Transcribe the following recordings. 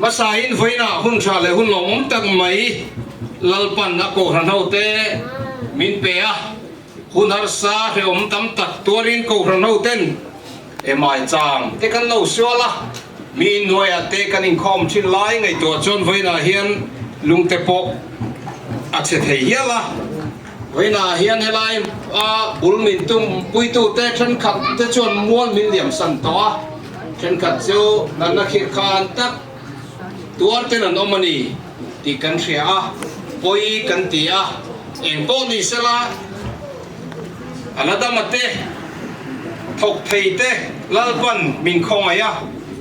Hmasain vawiinah hun tha leh hun lawmawm tak mai Lalpan a Kohhran hote min pe a, hun harsa hrehawm tam tak tuarin Kohhran hoten emai chang te kan lo sual a, mi inhnuaiah te kan inkhawm thin lai ngaihtuah chuan vawiinah hian lungte pawh a chhe thei hial a. Vawiinah hian helai a bul min tum puitute thenkhat te chuan mual min liam san tawh a, thenkhat chu natna khirh khan tak tuar ten an awm a ni tih kan hria a, pawi kan ti a, eng pawh ni sela a la dam a te, thawk thei te Lalpan min khawngaih a,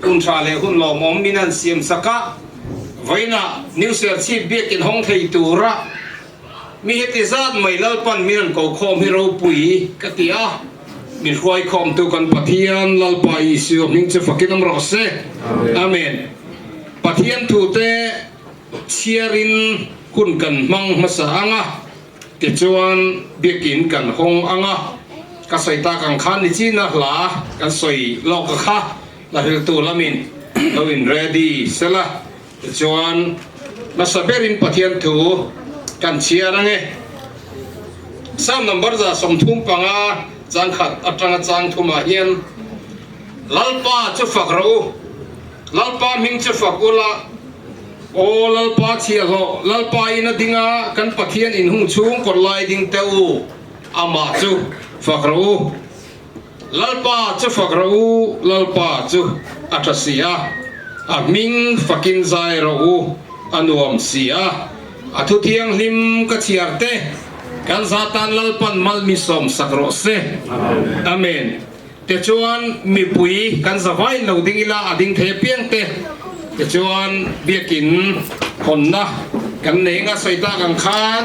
hun tha leh hun lawmawm min han siam sak a, vawiinah New Serchhip biakin hawng thei tura Mi heti zat mai Lalpan min rawn ko khawm hi ropui ka ti a, min hruai khawmtu kan Pathian Lalpa Isua hming chu fakin awm rawh se. Amen. Pathian thute chhiarin hun kan hmang hmasa ang a, tichuan biakin kan hawng ang a, ka sawi tak ang khan nichina hla kan sawi lawk a kha la hriltu lamin lo in ready sela. Tichuan, hmasa berin Pathian thu kan chhiar ang e. Psalm number 35 chang khat atanga chang thumah hian, Lalpa chu fak rawh u, Lalpa hming chu fak ula, Aw Lalpa chhiahhlawh, Lalpa in a ding a, kan Pathian inhung chhung kawt lai ding teh u, amah chu fak rawh u. Lalpa chu fak rawh u, Lalpa chu a tha si a, a hming fakin zai rawh u, a nuam si a, a thu thianghlim ka chhiar te, kan zatan Lalpan mal mi sawm sak rawh se. Amen. Tichuan mipui kan zavai lo ding ila a ding thei apiang te, tichuan biakin hawnna kan nei anga sawi tak ang khan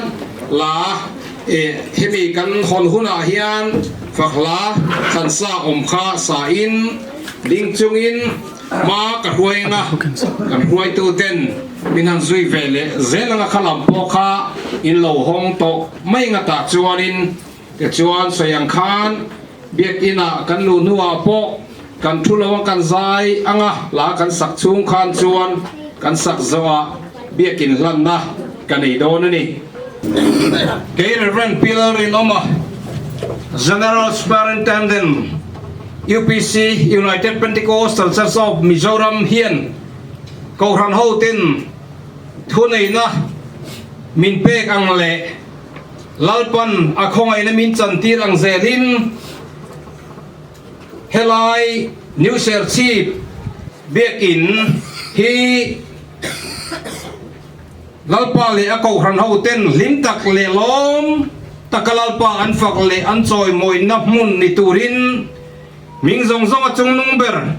la. E, hemi kan hawn hunah hian fakhla thlansa awm kha sa in ding chungin hma ka hruai anga kan hruaitu ten min han zui ve leh zel anga kha lam pawh kha in lo hawng tawh mai anga tah chuanin tichuan sawi ang khan biakin ah kan luh hnuah pawh kan thu lo a kan zai anga hla kan sak chhung khan chuan kan sak zawhah biakin hlanna ka nei dawn a ni. Kei Rev. Pi Lalrinawma, General Superintendent, UPC, United Pentecostal Church of Mizoram hian Kohhran hoten thuneihna min pek ang leh Lalpan a khawngaihna min chantir ang zelin helai New Serchhip biakin hi Lalpa leh a kohhran ho ten hlim tak leh lawm taka Lalpa an fak leh an chawimawina hmun ni turin hming zawng zawng a chungnung ber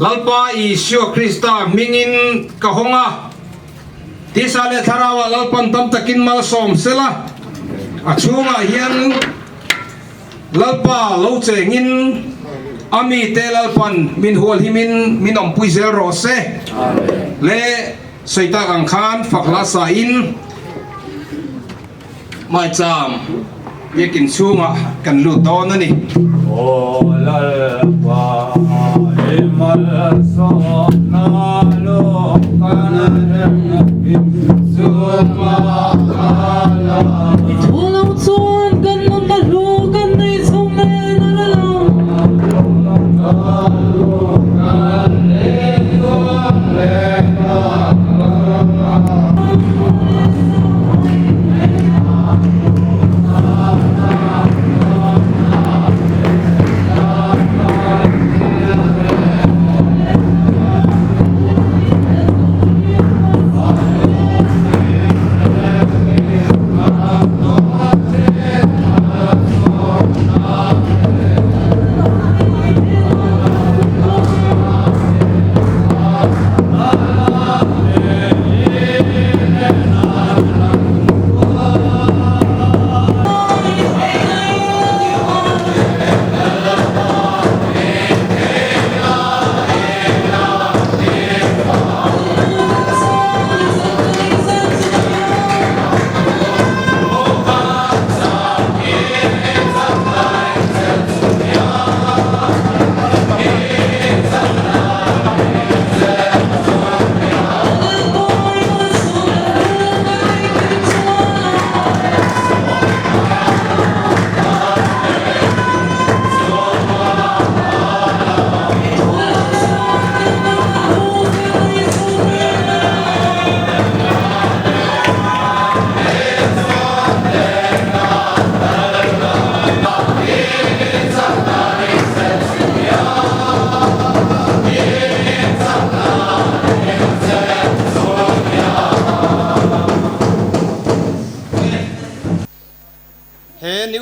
Lalpa Isua Krista hmingin ka hawng a. Tisa leh Thlarauah Lalpan tam takin malsawm sela, a chhungah hian Lalpa lo chengin a mite Lalpan min hualhimin min awmpui zel rawh se. Le sawi tak ang khan fak hla sain Maicham biakin chhungah kan lut dawn a ni. Aw Lalpa i malsawmna lo kan rem chungah ka la. I thu lo chuan kan nunna hlu kan nei chhung nen a la lo.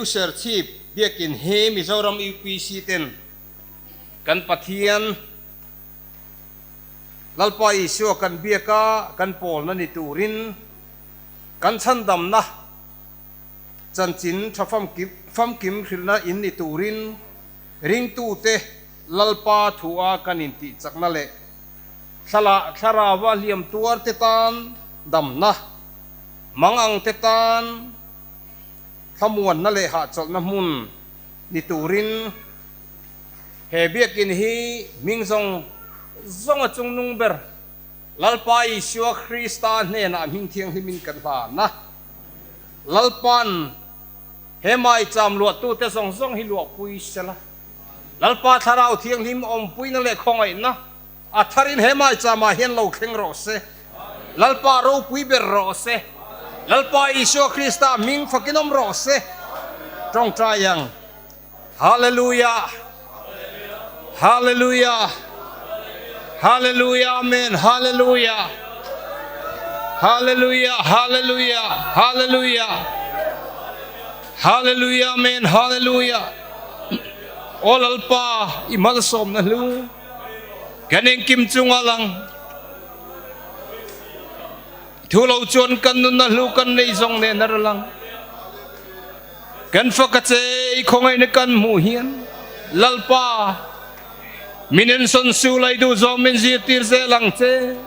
New Serchhip Biakin hi Mizoram UPC ten kan Pathian Lalpa Isua kan biaka kan pawlna ni turin kan chhandamna chanchin tha famkim hrilhna in ni turin ringtute Lalpa thua kan intihchakna leh thla thlarauva hliam tuarte tan damna, mangangte tan thlamuanna leh hahchawlhna hmun ni turin he biakin hi hming zawng zawnga chungnung ber Lalpa Isua Krista hnenah hming thianghlimin kan hlan a. Lalpa'n he maicham luahtute zawng zawng hi luahpui sela. Lalpa Thlarau Thianghlim awmpuina leh khawngaihna a tharin he maichamah hian lo thleng rawh se. Lalpa ropui ber rawh se. Lalpa Isua Krista hming fakin awm rawh se. Tawngtai ang. Hallelujah! Hallelujah! Hallelujah! Amen! Hallelujah! Hallelujah! Hallelujah! Hallelujah! Hallelujah! Amen! Hallelujah! Aw Lalpa, i malsawmna hlu kan engkim chunga lang. Thu lo chuan kan nunna hlu kan nei zawng nen a ra lang. Kan fak a che i khawngaihna kan hmuh hian Lalpa, min ensawn su lai duh zawng min zirtir zel ang che.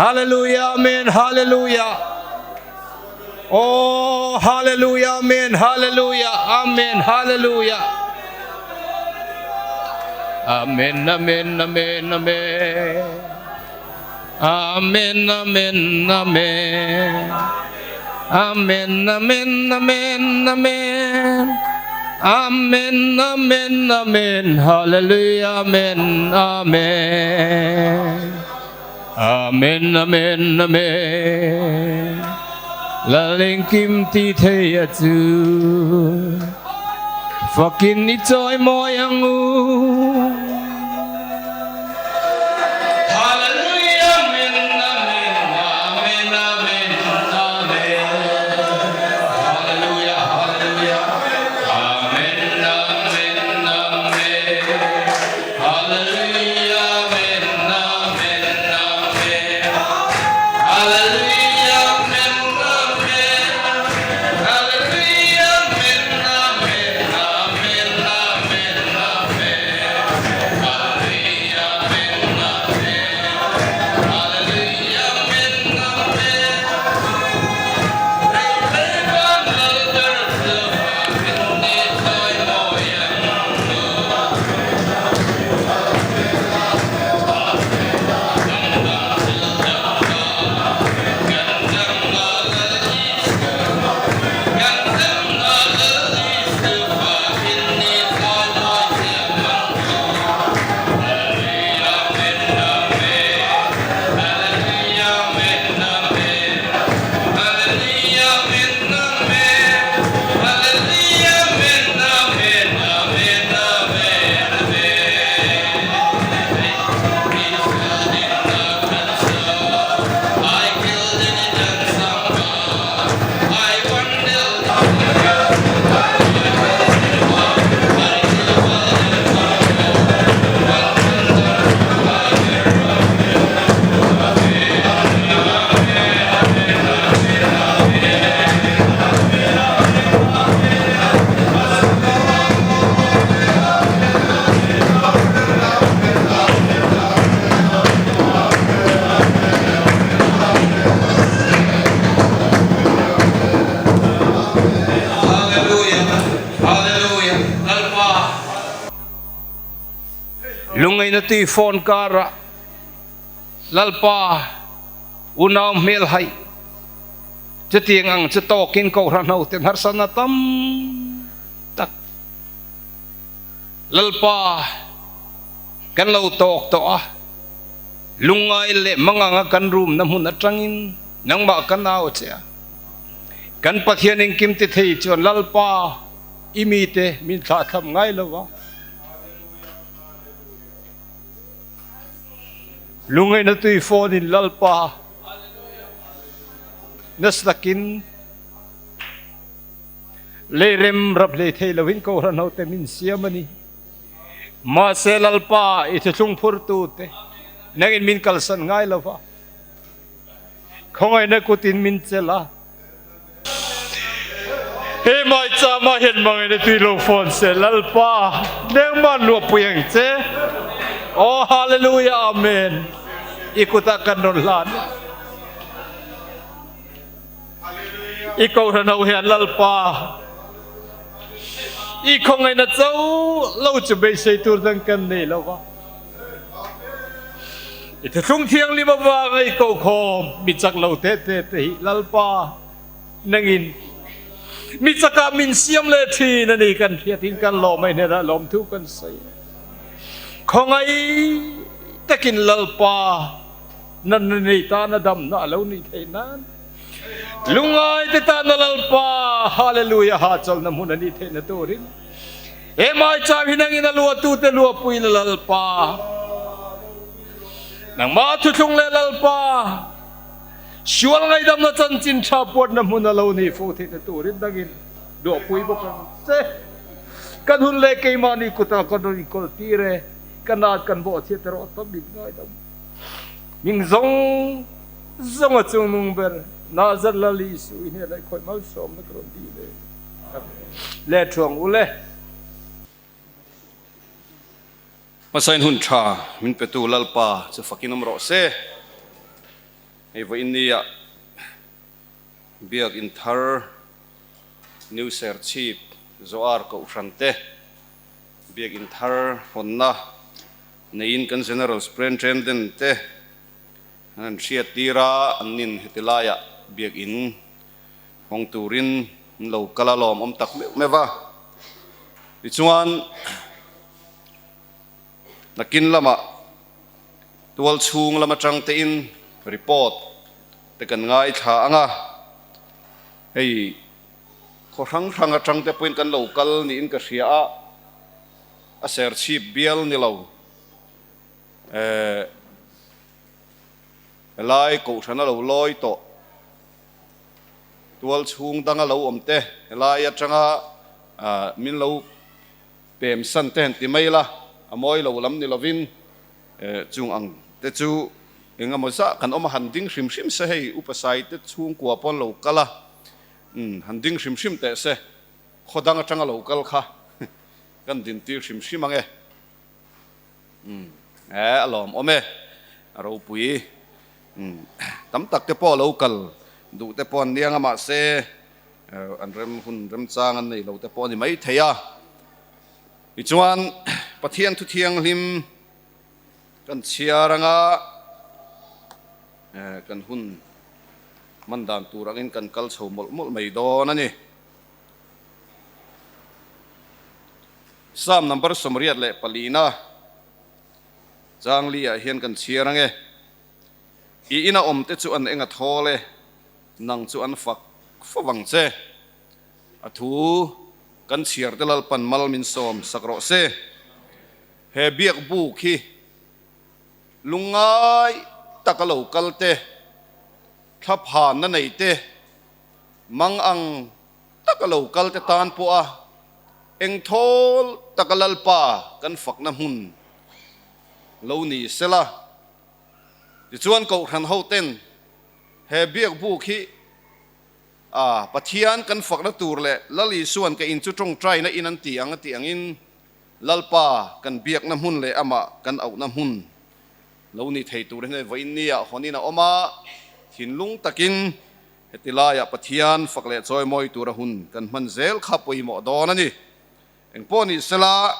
Hallelujah, Amen, Hallelujah. Oh, Hallelujah, Amen, Hallelujah, Amen, Hallelujah. Amen, Amen, Amen, Amen. Amen, Amen, Amen. Amen, Amen, Amen, Amen. Amen, Amen, Amen. Hallelujah, Amen, Amen. Amen, Amen, Amen. Laleng kim ti thei a chu. Fakin i chawi mawi ang u. Hallelujah, Amen, Amen, Amen, Amen, Amen. Hallelujah, Hallelujah, Amen, Amen, Amen. Hallelujah, Amen, Amen, Amen. Hallelujah, Amen, Amen. Hallelujah, Amen, Amen, Amen, Amen, Amen. Hallelujah, Amen, Amen. Hallelujah, Amen, Amen. Rei rei van lal ber chu min ni chawi mawi ang chu. Kan dang thil dang ka, kan dang na lal Isu, kan dang na lal Isu fa min ni chawi mawi thiam ang chu. Hallelujah, Amen, Amen. Hallelujah, Amen, Amen. Hallelujah, Amen, Amen. Hallelujah, Amen, Amen, Amen, Amen, Amen. Isu din na kan sa, I killed in a samba, I won Hallelujah, Hallelujah, Lalpa. Lungaina tui phone karah Lalpa unau hmel haih chutiang ang chu tawkin Kohhran hoten harsatna tam tak Lalpa kan lo tawk tawh a, lungngai leh manganga kan rumna hmun atangin nangmah ka nau che a, kan Pathian engkim ti thei chuan Lalpa i mite min thlahthlam ngai lo a. Lungaihna tui phone in Lalpa nasa takin. Leirem rap hlei thei loin Kohhran hote min siam a ni. Mahse Lalpa i thuthlung phurtute nangin min kalsan ngai lo va, khawngaihna kutin min chelh a. He maichama hian mangaihna tui lo fawn se, Lalpa nengmah luahpui ang che. Aw Hallelujah Amen. I kutah kan rawn hlan e. I kohhran ho hian Lalpa i khawngaihna cho lo chu beisei tur dang kan nei lo va. I thuthlung thianghlim avanga i kohkhawm mi chak lo te te te hi Lalpa nangin mi chakah min siam leh thin a ni kan hriatin kan lawm a, i hnenah lawmthu kan sawi a. Khawngaih takin Lalpa Natna nei tana damna a lo nih theih nan lungai te tana Lalpa Hallelujah hahchawlhna hmun a nih theihna turin he maicham hi nangin a luahtute luahpui la Lalpa nangmah thuthlung leh Lalpa sual ngaihdamna chanchin tha puatna hmun a lo nih fo theihna turin nangin luahpui bawk ang che. Kan hun leh keimahni kutah kan rawn inkawl tir e, ka nat kan bawhchhiat erawh tam in ngaidam. Hming zawng zawng a chungnung ber Nazar Lal Isu i hnenah i khawih malsawmna ka rawn dil e. Le thuang u le. Hmasain hun tha min petu Lalpa chu fakin awm rawh se. Hei vawiin nia Biak in thar New Serchhip Zoar Kohhran te Biak in thar hawnna neiin kan General Superintendent te an han hriat tir a, an nin heti laiah Biak in hawng turin an lo kal a lawm awm tak meuh meuh a. Tichuan nakin lamah tual chhung lam atang tein report te kan ngaithla ang a, hei khaw hrang hrang atang te pawhin kan lo kal niin ka hria a, a serchhip bial ni lo eh helai kohhran a lo lawi tawh tual chhung danga lo awm te helai atanga min lo pem san te han ti mai la a mawi lo lam ni lovin eh chung ang te chu eng emaw zah kan awm a han ding hrim hrim se hei upa sai te chhungkua pawn lo kal a umm han ding hrim hrim teh se khaw dang atanga lo kal kha Kan dintir hrim hrim ang e. Umm e a lawm awm e. A ropui. Umm tam tak te pawh lo kal duh te pawh an niang a mahse an rem hun remchang an nei lo te pawh a ni mai thei a. Tichuan Pathian thu thianghlim kan chhiar anga kan hun hman dan tur angin kan kal chho mawlh mawlh mai dawn a ni. Psalm number 84 na Changli ah hian kan chhiar ange. I ina awm te chu an eng a thawl e, nang chu an fak fo vang che. A thu kan chhiar te Lalpan mal min sawm sak rawh se. He biak buk hi lungngai taka lo kal te, thlaphanna nei te, Mang ang taka lo kal te tan pawha eng thawl taka Lalpa kan fakna hmun lo ni sela. Tichuan Kohhran hoten he biak buk hi a Pathian kan fakna tur leh Lal Isuan ka in chu tawngtaina in an ti ang a tih angin Lalpa kan biakna hmun leh amah kan auhna hmun lo ni thei tur hi vawiin nia hawnin a awm a, thinlung takin Heti laiah Pathian fak leh chawimawi tura hun kan hman zel kha pawimawh dawn a ni. Engpawh ni sela,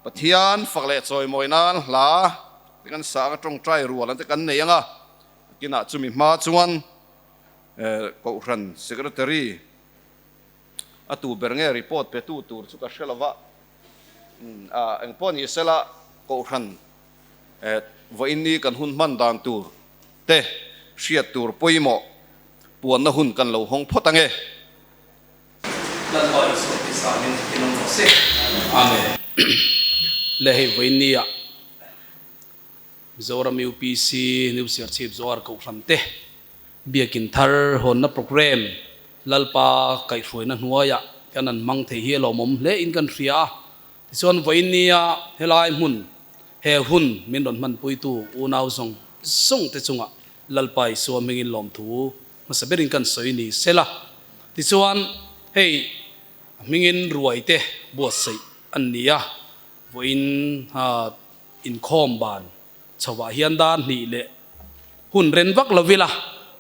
Pathian fak leh chawimawi nan hla te kan sa anga tawngtai rual ang te kan nei anga, kinah chumi hma chuan Kohhran Secretary a tu ber nge report pe tu tur chu ka hre lova, engpawh ni sela Kohhran vawiin ni kan hun hman dan tur te hriat tur pawimawh puanna hun kan lo hawng phawt ange. Lalpa Isua Krista min in awm rawh se. Amen. Le hei vawiin ah Mizoram UPC New Serchhip Zoar Kohhran te Biakin thar hawnna program Lalpa kaihhruaina hnuaiah. kan han hmang thei hi a lawmawm hle in kan hria a. Tichuan vawiin nia helai hmun he hun min rawn hmanpuitu unau zawng zawng te chungah Lalpa Isua hmingin lawmthu hmasa berin kan sawi ni sela. Tichuan hei hmingin ruai te buatsaih an ni a, vawiin inkhawm ban chhovah hian dar hnih leh hun ren vak lo ila,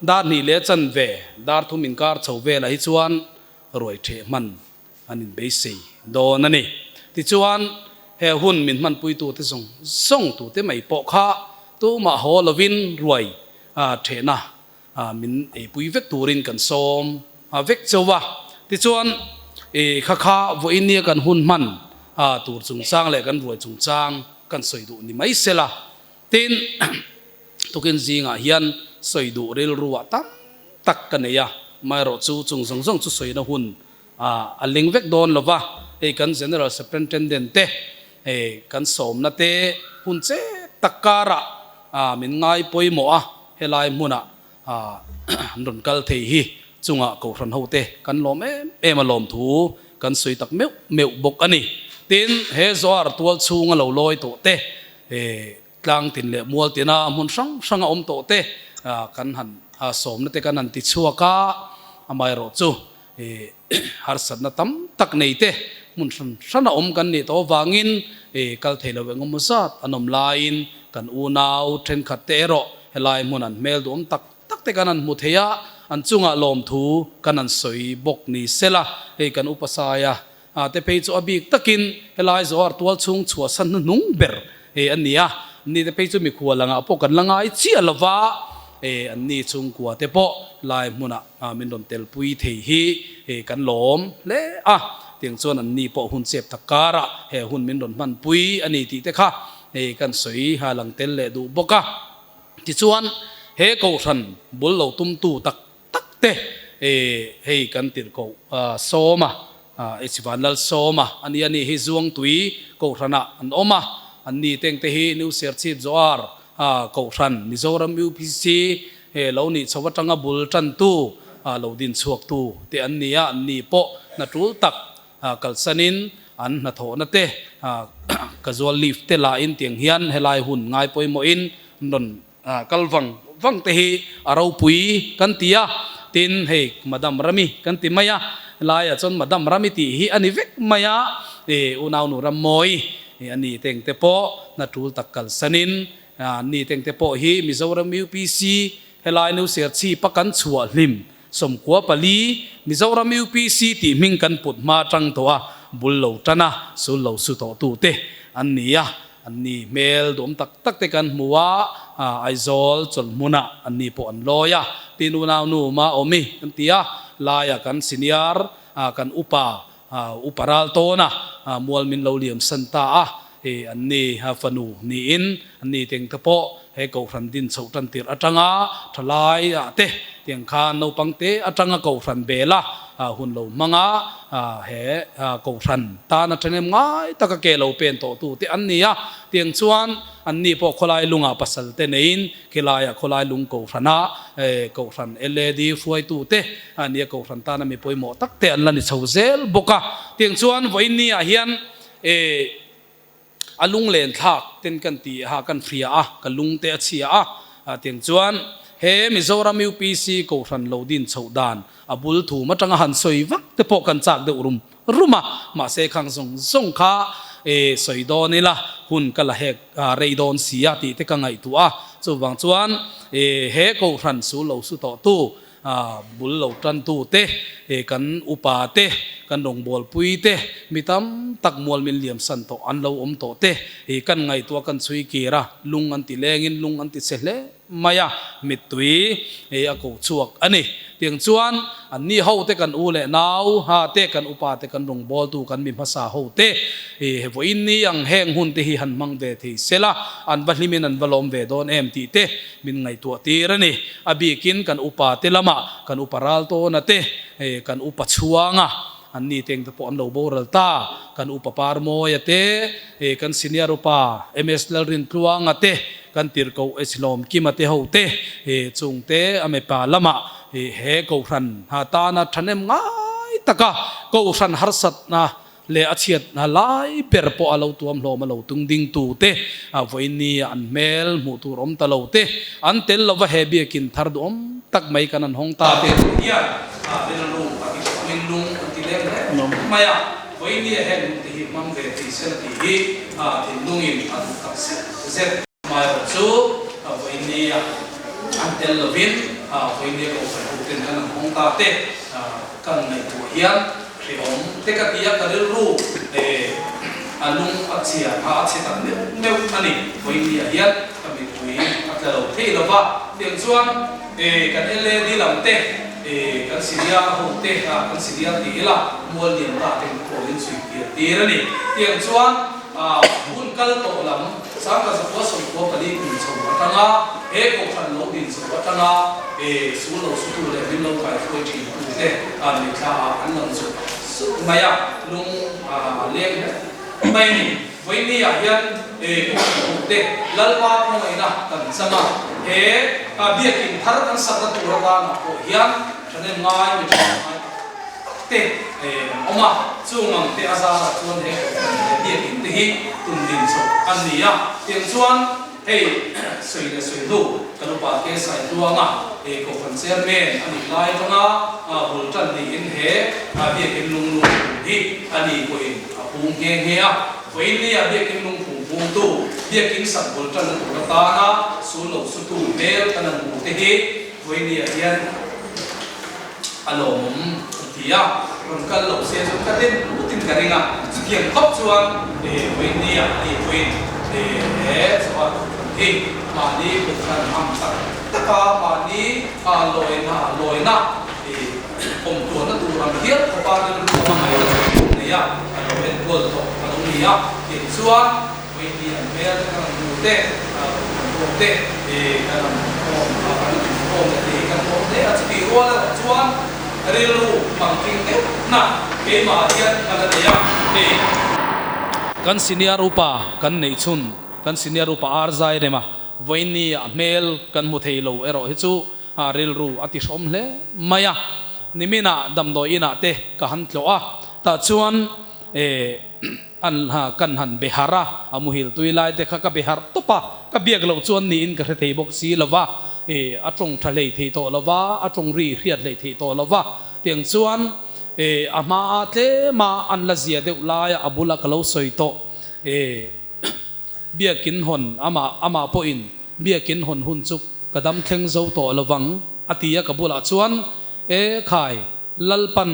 dar hnih leh chanve dar thum inkar chho velah hi chuan ruai theh hman an inbeisei dawn a ni. Tichuan, he hun min hmanpuitute zawng zawng tute mai pawh kha tumah haw lovin ruai thehna min eipui vek turin kan sawm vek chauh a. Tichuan, kha kha vawiin nia kan hun hman tur chungchang leh kan ruai chungchang kan sawi duh ni mai sela. Tin, tukin zingah hian sawi duh rilruah tam tak ka nei a, amaherawhchu chung zawng zawng chu sawina hun a ling vek dawn lo va, hei kan General Superintendent te hei kan sawmna te hun che tak karah min ngai pawimawh a, helai hmunah an rawn kal thei hi chungah Kohhran ho te kan lawm em em a lawmthu kan sawi tak meuh meuh bawk a ni. Tin, he Zoar tual chhunga lo lawi tawh te tlang tin leh mual tina hmun hrang hranga awm tawh te kan han sawmna te kan han ti chhuak a, amaherawhchu harsatna tam tak nei te hmun hran hrana awm kan nih tawh avangin kal thei lo engemaw zat an awm laiin kan unau thenkhat te erawh helai hmun an hmel duhawm tak tak te kan han hmu thei a, an chungah lawmthu kan han sawi bawk ni sela, hei kan upa saia te phei chu a bik takin helai Zohar tual chhung chhuahsan hnuhnung ber a ni a, ni te phei chu mikhual angah pawh kan la ngai chiah lova, an ni chhungkua te pawh lai hmunah min rawn telpui thei hi kan lawm hle a, tiang chuan an ni pawh hun chep tak karah he hun min rawn hmanpui a ni tih te kha kan sawi lang tel leh duh bawk a. Tichuan he kohhran bul lo tumtu tak tak te hei kan tirh koh Sawma, H Vanlalsawma a ni a ni hi Zuangtui kohhranah an awm a, an ni tengte hi New Serchhip Zoar Kohhran Mizoram UPC he lo nih chho atanga bul tantu lo din chhuaktu te an ni a, an ni pawh hna tul tak kalsanin an hnathawhna te casual leave te lahin tiang hian helai hun ngai pawimawhin an rawn kal vang vang te hi a ropui kan ti a, tin hei Madam Rami kan ti mai a, helaiah chuan Madam Rami tih hi a ni vek mai a, unaunu Rammawi a ni tengte pawh hna tul tak kalsanin Ni tengte pawh hi Mizoram UPC helai nu Serchhipa kan chhuah hlim 14 Mizoram UPC tih hming kan put hma tang tawh a, bul lo tan a, sul lo su tawh tu te an ni a, an ni hmel duam tak tak te kan hmu a, Aizawl chawlhmunah an ni pawh an lawi a, tin unau nu ma awmi kan ti a, laia kan senior kan upa Upa ral tawn a, mual min lo liam san ta a, hei an ni fanu niin an ni teng te pawh he Kohhran din chhoh tan tirh atanga thalai ah te tiang khan naupang te atanga Kohhran bel a hun lo hmang a, he Kohhran tan a thahnem ngai taka ke lo pen tawh tu te an ni a, tiang chuan an ni pawh khawlai lungah pasal te neiin khilaiah khawlai lung Kohhranah Kohhran LAD hruaitute A nia Kohhran tana mi pawimawh tak te an la ni chho zel bawk a. Tiang chuan vawiin ni ah hian eh a lunglen thlak ten kan ti ha kan hria a, ka lung te a chhia a. Tiang chuan he Mizoram UPC Kohhran lo din chhoh dan a bul thum atanga han sawi vak te pawh kan chak deuh rum rum a. Mahse khang zawng zawng kha eh sawi dawn ila hun ka la hek rei dawn si a tih te ka ngaihtuah a. Chuvang chuan eh he Kohhran sul lo su tawh tu bul lo tantu te, kan upa te, kan rawngbawlpui te, mi tam tak mual min liam san tawh an lo awm tawh te, kan ngaihtuah kan chhui kir a, lung an ti lengin lung an ti chhe hle mai a, mittui a ko chhuak a ni. Tiang chuan an ni ho te kan u leh nau ha te, kan upa te, kan rawngbawltu kan mi hmasa ho te, he vawiin ni ang heng hun te hi han hmang ve thei sela, an va hlimin an va lawm ve dawn em tih te min ngaihtuah tir a ni. A bikin kan upa te lamah kan upa ral tawna te, kan upa chhuanga an ni teng te pawh an lo boral ta, kan upa Parmawia te, kan senior upa MS Lalrintluanga te, kan tirhkoh H Lawmkima te ho te, chung te a mipa lamah he Kohhran tana thahnem ngai taka kohhran harsatna leh a chhiatna lai ber pawh a lo tuam hlawm a lo tung ding tu te, vawiin ni an hmel hmuh tur awm ta lo te, an tel lova he biakin thar duhawm tak mai kan an hawng ta te tih hian rilru a ti hrawmin lung an ti lem hle mai a, vawiin ni a heng hun te hi hmang ve thei sela tih hi thinlungin a duh tak zet zet. Amaherawh chu vawiin ni a an tel lovin vawiin ni a kohhran ho ten kan an hawng ta te kan ngaihtuah hian Hrehawm te ka ti a, ka rilru a lung a chhia kha a chhe tak meuh meuh a ni. Vawinia hian ka mipui a tla lo thei lo va, tiang chuan kan LAD lam te, kan Siria ho te, kan Siria ti ila mual lian ta ten kawlin chhui tir tir a ni. Tiang chuan hun kal tawh lam Sangha zakua 94 kum chho atanga he kohhran lo din chho atanga sul lo sutu leh min lo kaihruai thin tute mitthla ah an lang zut zut mai a, lung a leng hle mai a ni. Vawiini ah hian kohhran tute Lalpa khawngaihna kan chang a, he biakin thar kan sakna tur atana pawh hian thahnem ngai mi thahnem ngai tak tak te an awm a, chung ang te a zarah chuan he kohhran leh biakin te hi tum din chawp an ni a, tiang chuan hei sawi leh sawi hnu kan upa te sai tluanga he kohhran chairman a nih lai atanga bul tan niin he biakin lung lung phum hi a ni pawhin a pung nghe nghe a, vawiin nia biakin lung phum pungtu biakin sak bul tanna tur atana sul lo sutu hmel kan han hmu te hi vawiin nia hian A lawmawm ka ti a, rawn kal loh se chuan ka den lutin ka ring a, chutiang khawp chuan vawiin ah ni pawhin he chhuah kan hi mahni kut hran ang tak tak a, mahni lawina lawina awm tuahna tur ang hial khawpa rilru a hmangaihna chhuah tur nei a, a lo enkawl tawh a lo ni a, tin chuan Vawiin hi an hmel te kan han hmu te, kan hmu te, kan han awm a, kan awm leh te hi kan awm hle a, chutih rual erawh chuan rilru mangking deuh na keimah hian ka la nei a, hei. Kan senior upa kan neih chhun, kan senior upa ar zai rem a, vawiin ni a hmel kan hmu thei lo erawh hi chu rilru a ti hrawm hle mai a, niminah damdawi inah te ka han tlawh a, tah chuan An ha kan han be harh a, a muhil tui lai te kha ka be harh tawp a, ka biak loh chuan niin ka hre thei bawk si lo va, ih a tawng tha hlei thei tawh lo va, a tawng ri hriat hlei thei tawh lo va, tiang chuan ih a hma a tlem a an la zia deuh lai a, a bula ka lo sawi tawh ih biakin hawn amah amah pawhin biakin hawn hun chu ka dam thleng zo tawh lo vang a ti a ka bulah chuan e khai Lalpan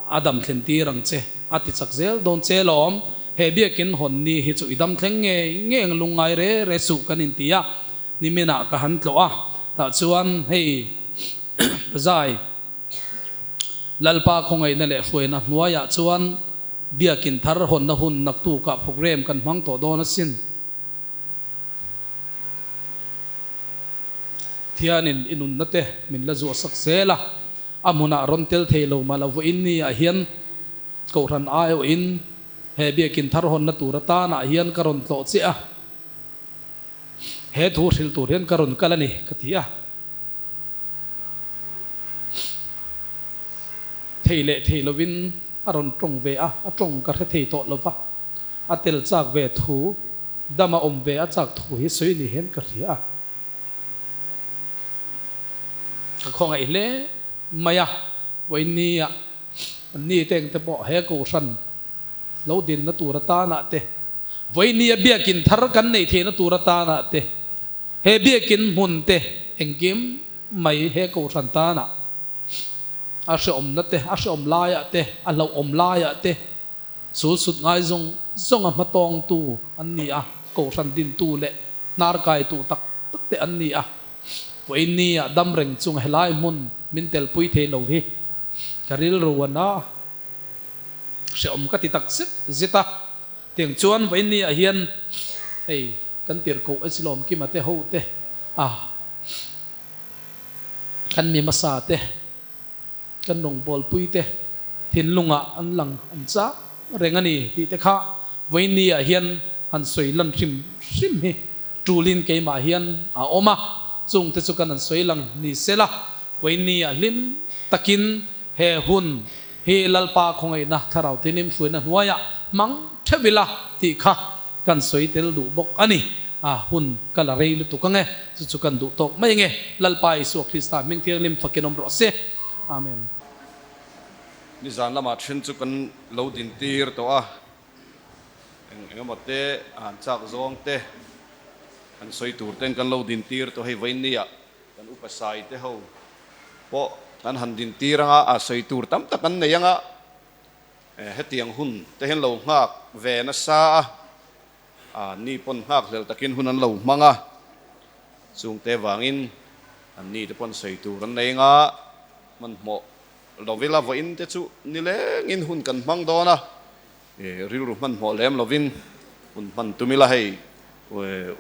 A dam thlen tir ang che, a ti chak zel dawn che lawm. He biakin hawn ni hi chu i dam thleng ngei ngei ang lungngai re re suh kan inti a, niminah ka han tlawh a, tah chuan hei Pazai Lalpa khawngaihna leh hruaina hnuaiah chuan biakin thar hawnna hun naktukah programme kan hmang tawh dawn asin. Thianin i nunna te min la zuahsak zel a. A hmunah rawn tel thei lo mah lo vawiin ni ah hian Kohhran aiawhin he biakin thar hawnna tur atanah hian ka rawn tlawh che a, he thu hrilh tur hian ka rawn kal a ni ka ti a. Thei leh thei lovin a rawn tawng ve a, a tawng ka hre thei tawh lo va, a tel chak ve thu, dam a awm ve a chak thu hi sawi ni hian ka hria a. Ka khawngaih hle mai a, Vawiinnia an ni te engte pawh he Kohhran lo dinna tur atanah te, Vawiinnia biakin thar kan neih theihna tur atanah te, he biakin hmun te engkim mai he Kohhran tanah a hrehawmna te, a hrehawm laiah te, a hlauhawm laiah te Sul sut ngai zawng zawnga hmatawngtu an ni a, kohhran dintu leh hnar kaitu tak tak te an ni a. Vawiinnia dam reng chung helai hmun min telpui thei lo hi ka rilru a na hrehawm ka ti tak zet zet a. Tiang chuan vawiinnia hian hei kan tirhkoh Esilawm Kima te ho te a kan mi hmasa te Kan rawngbawlpui te thinlungah an lang an chak reng a ni tih te kha vawiinni ah hian han sawi lan hrim hrim hi tulin keimah hian a awm a, chung te chu kan han sawi lang ni se la, vawiinni ah hlim takin he hun. hi Lalpa khawngaihna Thlarau Thianghlim hruaina hnuaiah hmang theuh ila tih kha kan sawi tel duh bawk a ni. A hun ka la rei lutuk ang e, chu chu kan duh tawk mai ange. Lalpa Isua Krista hming thianghlim fakin awm rawh se. Amen. Nizan lamah then chu kan lo dintir tawh a, eng engemaw te an chak zawng te an sawi tur ten kan lo dintir tawh hei vawinia kan upa sai te ho pawh kan han dintir anga a sawi tur tam tak an nei anga hetiang hun te hian lo nghak ve nasa a a ni pawn nghak hlel takin hun an lo hmang a chungte vangin an ni te pawn sawi tur an nei anga hmanhmawh Lovila vawiin te chu nilengin hun kan hmang dawn a, rilru hmanhmawh lem lovin hun hman tum ila hei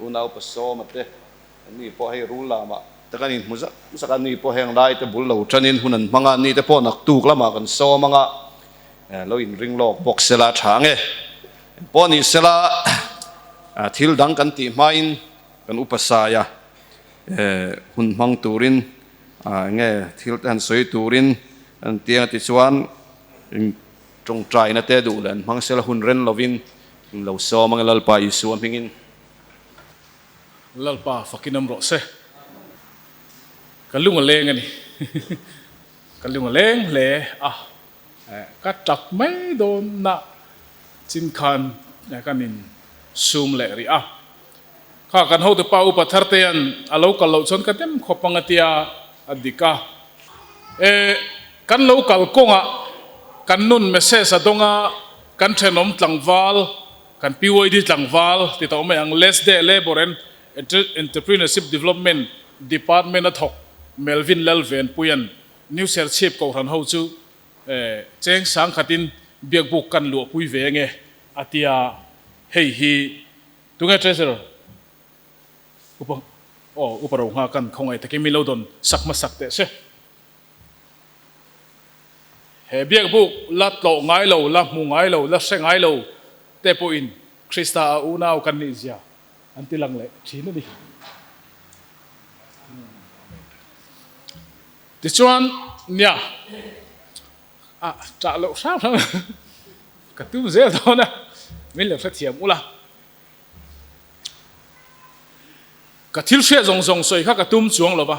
unau pasawma te an ni pawh hei rul lamah te kan inhmu zak zak a, ni pawh heng lai te bul lo tanin hun an hmang a, ni te pawh naktuk lamah kan sawm anga lo inring lawk bawk sela a tha ang e. Engpawh ni sela thil dang kan tih hmain kan upa saia hun hmang turin Enge thil te han sawi turin an tiang a ti chuan tawngtaina te duh leh an hmang sela hun ren lovin in lo sawm ang e Lalpa Isua hmingin. Lalpa fakin awm rawh se. Ka lung a leng a ni. Ka lung a leng hle a. Ka tap mai dawn na chin khan kan in sum leh rih a. Kha kan hotu pa upa thar te hian a lo kal loh chuan ka dem khawp ang a tia a dik a. E kan lo kal kawngah kan nun message a dawng a, kan thenawm tlangval, kan PYD tlangval ti tawh mai ang, Lesde Labour and Entrepreneurship Development Department a thawk Melvin Lalvenpuia'n New Serchhip Kohhran ho chu cheng sangkhatin biakbuk kan luahpui ve ange a tia, hei hi tunge Treasurer upa aw upa ro ngha kan khawngaih takin min lo dawn sak hmasak teh se. He biakbuk la tlawh ngai lo, la hmu ngai lo, la hre ngai lo te pawhin Krista a unau kan nih zia an ti lang leh thin a ni. Tichuan, nia, a ṭah loh hrang hrang ka tum zel dawn a, min lo hrethiam ula. Ka thil hriat zawng zawng sawi kha ka tum chuang lo va,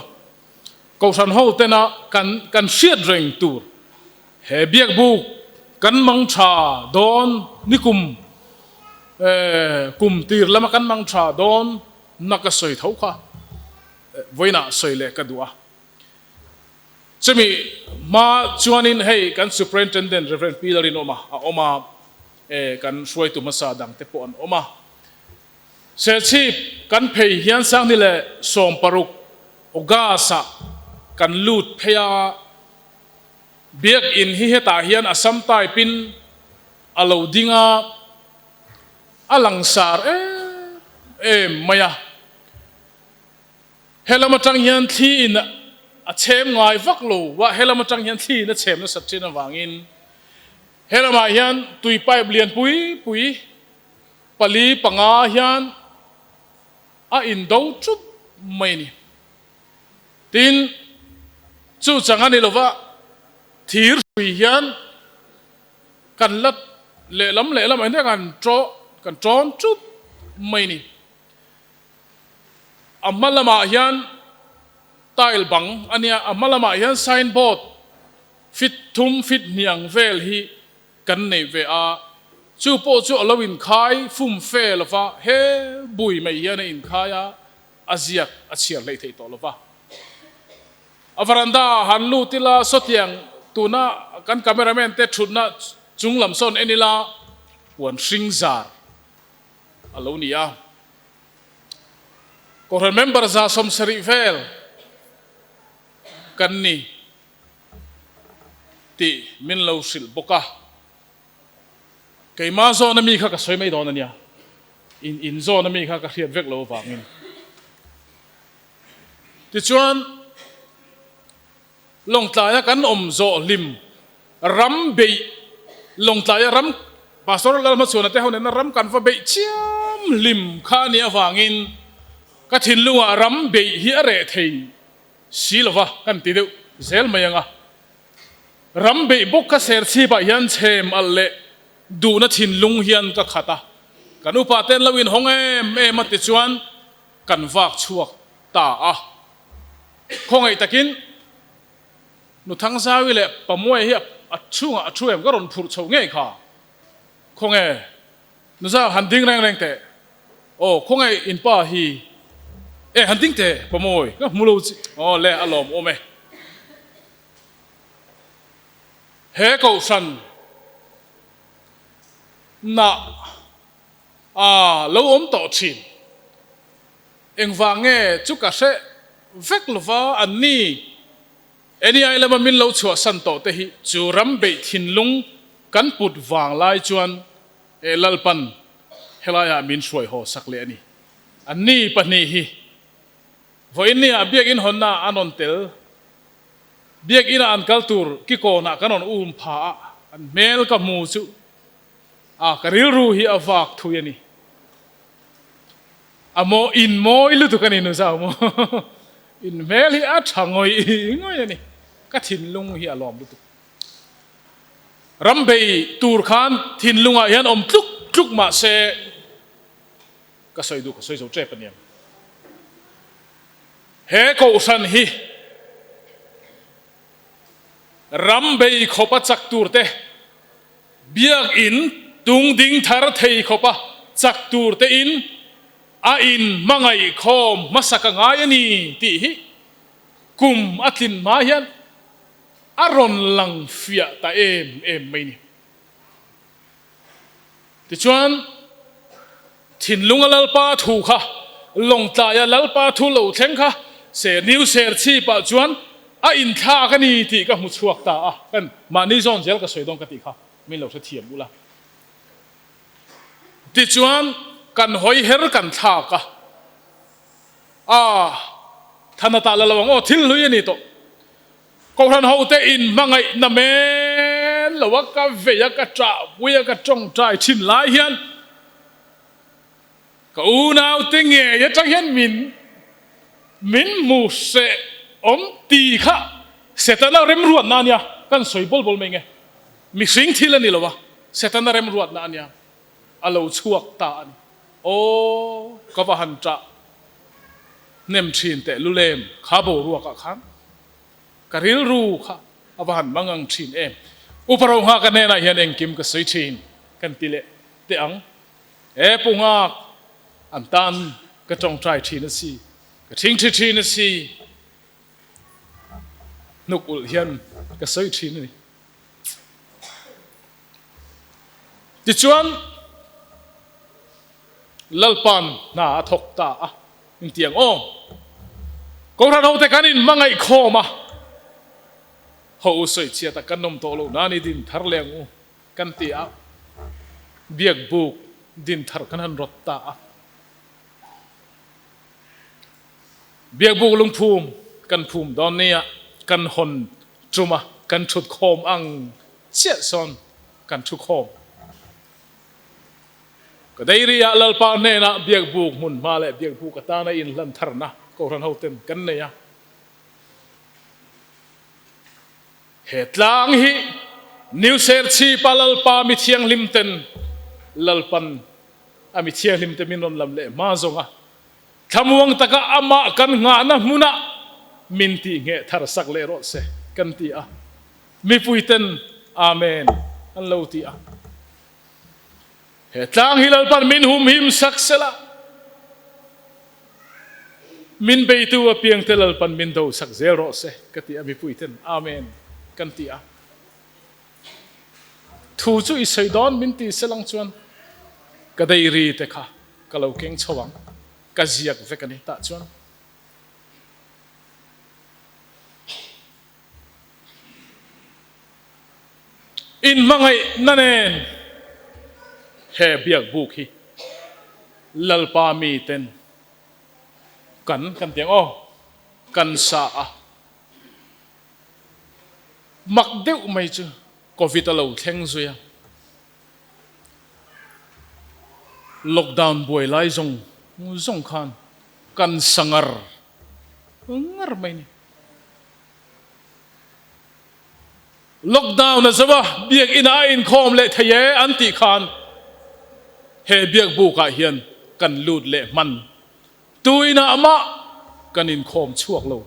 Kohhran ho tena kan kan hriat reng tur he biakbuk kan mang tha dawn nikum kum tir lama kan mang tha dawn na ka sawi tho kha vawiinah sawi leh ka duh a. Chumi hma chuanin hei kan Superintendent Rev. Pi Lalrinawma a awm a, kan hruaitu hmasa dangte pawh an awm a. Serchhip kan phei hian Sangni leh 16 August-ah kan lut phei a, Biakinn hi hetah hian Assam type-in a lo ding a, a langsar em em mai a. He lam atang hian thli in a chhem ngai vak lo a, he lam atang hian thli in a chhem nasat thin avangin he lamah hian tui pipe lian pui pui pali panga hian a indo thup mai a ni. Tin, chu chang a ni lova thir hrui hian kan la lehlam lehlam ah hian kan ṭawh kan ṭawn thup mai a ni. A hma lamah hian tile bang a nia, a hma lamah hian sign board fit thum fit hnih ang vel hi Kan neih ve a, chu pawh chu a lo inkhai fum fe lo va, he bui mai hian a inkhai a, a ziak a chhiar hleih theih tawh lo va. A veranda ah han lut ila, sawtiang tuna kan cameraman te thutna chung lam sawn en ila, puan hring zar a lo ni a. Kohhran member 170 vel kan ni. Tih min lo hrilh bawk a. Keimah zawna mi kha ka sawi mai dawn a nia. In in zawna mi kha ka hriat vek lo avangin. Tichuan, Lawngtlaia kan awm zawh hlim ram beih, Lawngtlaia ram Pastor Lalhmachhuana te ho nena ram kan va beih chiam hlim kha a nih avangin ka thinlungah ram beih hi a reh thei si lova kan ti deuh zel mai ang a. Ram beih bawk ka serchhip ah hian chhem alh leh duhna thinlung hian ka khat a, kan upa ten lo inhawng em em a tichuan kan vak chhuak ta a. Khawngaih takin Nu Thangzawi leh Pamuaia hi a chhungah a thu em ka rawn phurh chho ngei kha. Khawnge Nu Zau han ding reng reng teh. Aw khawnge in pa hi e han ding teh Pamuai ka hmu lo chi aw le a lawm awm e. He kohhran na a lo awm tawh thin. Engvang nge chu ka hre vek lova an ni NEI lama min lo chhuahsan tawh te hi chu ram beih thinlung kan put vang lai chuan e Lalpan helaiah min hruai haw sak leh a ni. An ni pahnih hi vawiin nia biakinn hawnna an rawn tel Biakinn ah an kal tur kikawnah kan rawn um pha a, an hmel ka hmu chu a ka rilru hi a vak thui a ni. A maw in mawi lutuk a ni nu zau maw in hmel hi a tha ngawih ngawih a ni ka thinlung hi a lawm lutuk. Ram bei tur khan thinlungah hian awm tluk tluk mah se ka sawi duh ka sawi zo tep a niang. He kohhran hi ram bei khawpa chak tur te, biakinn tung ding thar thei khawpa chak tur te in a in hmangaih khawm hmasa ka ngai a ni tih hi kum a tlin hma hian a rawn lang fiah ta em em mai ni. Tichuan, thinlunga Lalpa thu kha, lawngtlaia Lalpa thu lo thleng kha ser niu ser chhipah chuan a inthlak a ni tih ka hmu chhuak ta a. Kan mahni zawn zel ka sawi dawn ka tih kha min lo hrethiam ula. Tichuan, kan hawi her kan thlak a, a than a tah la lo ang aw, thil hlui a ni tawh. Kohhran hote in hmangaihna men lo a ka vei a, ka ṭahpui a, ka ṭawngṭai ṭhin lai hian ka unaute ngei aṭang hian min min hmu hreh awm ti kha Setana remruatna a nia, kan sawi bawl bawl mai nge. Mihring thil a ni lo a, Setana remruatna a nia, a lo chhuak ta a ni. Aw, ka va han ṭah hnem ṭhin teh lulem kha boruakah khan. Ka rilru kha a va han mangang thin em. Upa Rohnghaka hnenah hian engkim ka sawi thin kan ti leh teh ang. He Pu Nghak an tan ka tawngtai thin a si, ka thingthi thin a si, hnuk ulh hian ka sawi thin a ni. Tichuan Lalpa'n hna a thawk ta a, intiang aw. Kohhran hote kan inhmangaih khawm a, ho u sawi chhiat a kan awm tawh loh nan i din thar leh ang u kan ti a, biak buk din thar kan han rawt ta a. Biak buk lungphum kan phum dawn nia kan hawn tum a, kan thut khawm ang chiah sawn kan thu khawm. Ka Dairy-ah Lalpa hnenah biakbuk hmunhma leh biakbuk atana inhlan tharna Kohhran hoten kan nei a. He tlang hi New Serchhipa Lalpa mi thianghlim ten Lalpan a mi thianghlim te min rawn lam leh hma zawng a, thlamuang taka amah kan nghahna hmunah min tihngheh thar sak leh rawh se kan ti a. Mipui ten Amen an lo ti a. He tlang hi Lalpan min humhim sak sela, min beitu apiang te Lalpan min do sak zel rawh se ka ti a, mipui ten Amen kan ti a. Thu chu i sawi dawn min ti selang chuan ka diary te kha ka lo keng chho ang, ka ziak vek a ni tah chuan. Inhmangaihna nen he biakbuk hi Lalpa miten kan kan ti ang aw, kan sa a. Mak deuh mai chu Covid a lo thleng zui a, lockdown buai lai zawng zawng khan kan sa ngar ngar mai a ni. Lockdown a zo a, biakinn ah a inkhawm leh thei e an tih khan he biakbuk ah hian kan lut leh hman. Tuinah mah kan inkhawm chhuak lo.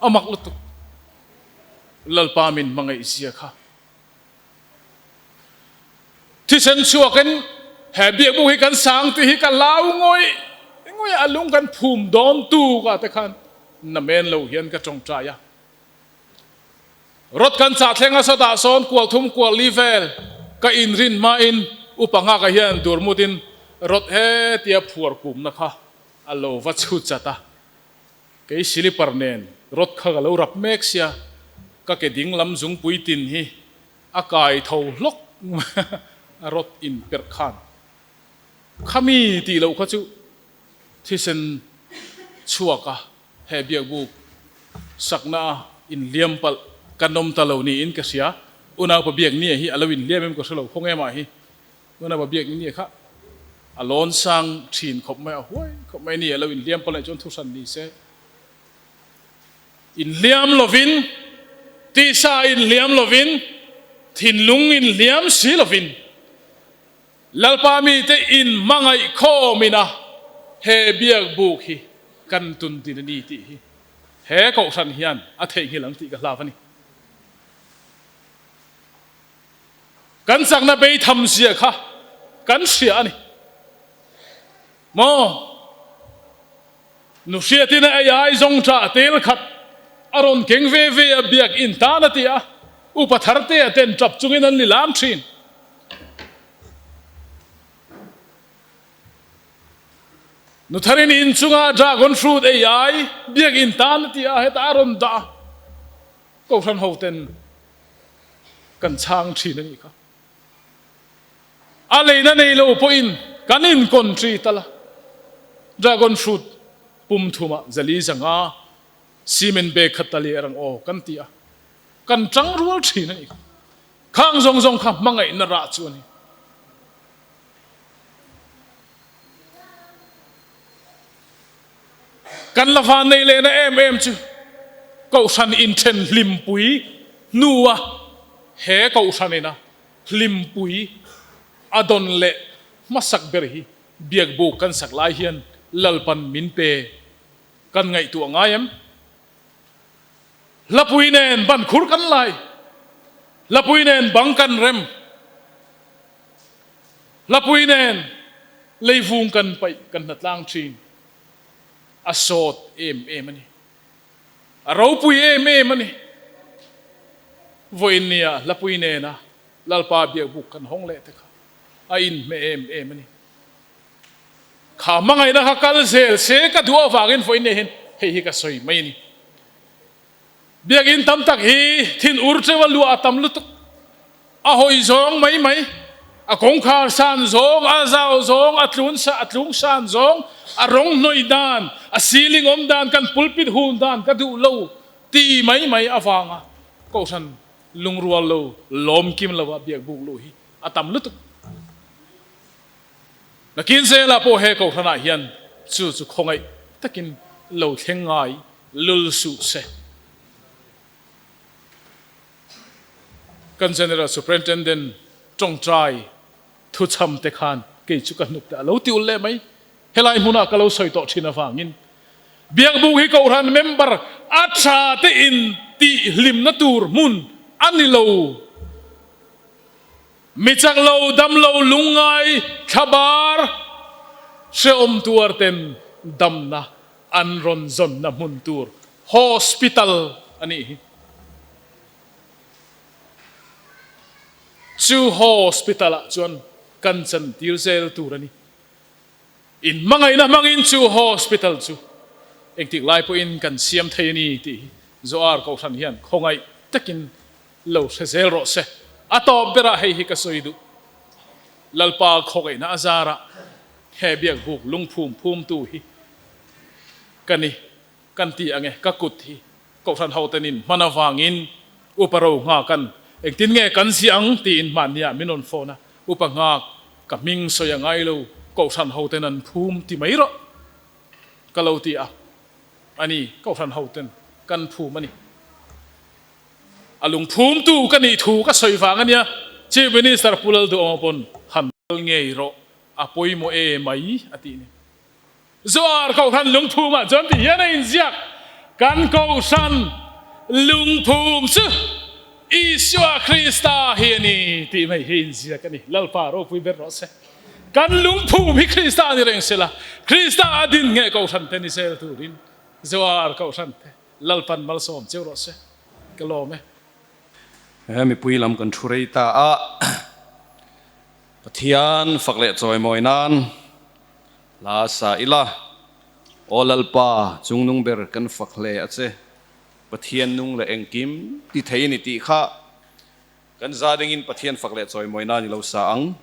A mak lutuk. Lalpa min hmangaih zia kha. Thisen chhuakin he biakbuk hi kan sang tih hi ka lau ngawih ngawih a, a lung kan phum dawn tuk ah te khan namen lo hian ka tawngtai a. Rod kan chah thleng a sawtah sawn kual thum kual li vel ka inrin hmain upa nghaka hian durmutin rod he tia phuar kumna kha a lo va chhu chat a. Kei silipar nen rod kha ka lo rap mek sia, ka ke ding lam zungpui tin hi a kai tho hlawk a rod in perh khan khami tih loh kha chu thisen chhuak a he biakbuk sakna a inhliam palh kan awm ta lo niin ka hria. Unaupa biaknia hi a lo inhliam em ka hre lo khawng em ah hi. Unaupa biaknia kha a lawn sang thin khawp mai, a huai khawp mai ni a lo inhliam palh anih chuan thuhran ni se. Inhliam lovin, tisa inhliam lovin, thinlung inhliam si lovin Lalpa mite in hmangaih khawmin a he biakbuk hi kan tun din a ni tih hi he kohhran hian a theihnghilh ang tih ka hlav a ni. Kan chakna beitham zia kha kan hria a ni maw? Nu hriatin a ei ai zawng tah tel khat a rawn keng ve ve a biakinn tan a ti a, upa Thartea ten tap chungin an lilam thin. Nu Tharin in chunga dragon fruit ei ai biakinn tan a ti a, hetah a rawn dah a, Kohhran ho ten kan chhang thin a nih kha. A leina nei lo pawhin kan inkawn tri tal a, dragon fruit pum thumah zali zanga cement bag khat tal i erang aw kan ti a, kan tang rual thin a nih kha. Khang zawng zawng kha hmangaihna rah chu a ni. Kan la van nei lehna em em chu Kohhran inthen hlimpui hnua he Kohhran ina hlimpui a dawn leh hmasak ber hi biakbuk kan sak lai hian Lalpan min pe kan ngaihtuah ngai em? Hlapui nen ban khur kan lai, hlapui nen bang kan rem, hlapui nen leivung kan paih kan hnatlang thin. A sawt em em a ni. A ropui em em a ni. Vawiin nia hlapui nena Lalpa biakbuk kan hawng leh te kha a inhmeh em em a ni. Kha hmangaihna kha kal zel se ka duh avangin vawiin nia hian hei hi ka sawi mai a ni. Biakinn tam tak hi thin ur teuh a luah a tam lutuk. A hawi zawng mai mai, a kawngkhar san zawng, a zau zawng, a tlun sa, a tlung san zawng, a rawng hnawih dan, a ceiling awm dan, kan pulpit hun dan ka duh lo ti mai mai avanga Kohhran lungrual lo, lawm kim lo a biakbuk luh hi a tam lutuk. Nakin zelah pawh he Kohhranah hian chu chu khawngaih takin lo thleng ngai lul suh se. Kan General Superintendent tawngtai thuchham te khan kei chu ka hnuk te a lo ti ulh leh mai. Helai hmunah ka lo sawi tawh thin avangin Biakbuk hi Kohhran member a tha te in tih hlimna tur hmun a ni lo. Mi chak lo, dam lo, lungngai, thlabar, hrehawm tuar ten damna an rawn zawnna hmun tur hospital a nih hi. Chu hospital ah chuan kan chantir zel tur a ni. In hmangaihna hmangin chu hospital chu engtik lai pawhin kan siam thei a ni tih hi Zoar Kohhran hian khawngaih takin lo hre zel rawh se. A tawp berah hei hi ka sawi duh. Lalpa khawngaihna a zarah he biakbuk lungphum phumtu hi ka ni kan ti ang e, ka kut hi Kohhran hotenin hman avangin Upa ro nghakan engtin nge kan ziah ang tiin hmanniah min rawn phone a, Upa nghak ka hming sawi a ngai lo, Kohhran hoten an phum ti mai rawh ka lo ti a, a ni Kohhran hoten kan phum a ni. A lungphumtu ka nih thu ka sawi vang a nia, Chief Minister Pu Lalduhawma pawn han kal ngei rawh, a pawimawh e mai a tih ni. Zoar Kohhran lungphumah chuan ti hian a inziak, Kan Kohhran lungphum chu Isua Krista hi a ni tih mai hi inziak a ni. Lalpa ropui ber rawh se. Kan lungphum hi Krista a ni reng sela, Krista a din nge Kohhran te ni zel turin Zoar Kohhran te Lalpan malsawm cheu rawh se. Ka lawm e. He mipui lam kan thu rei ta a, Pathian fak leh chawimawi nan Hla sa ila, Aw Lalpa, chungnung ber kan fak hle a che. Pathian nung leh engkim ti thei a ni tih kha kan za dingin Pathian fak leh chawimawi nan i lo sa ang.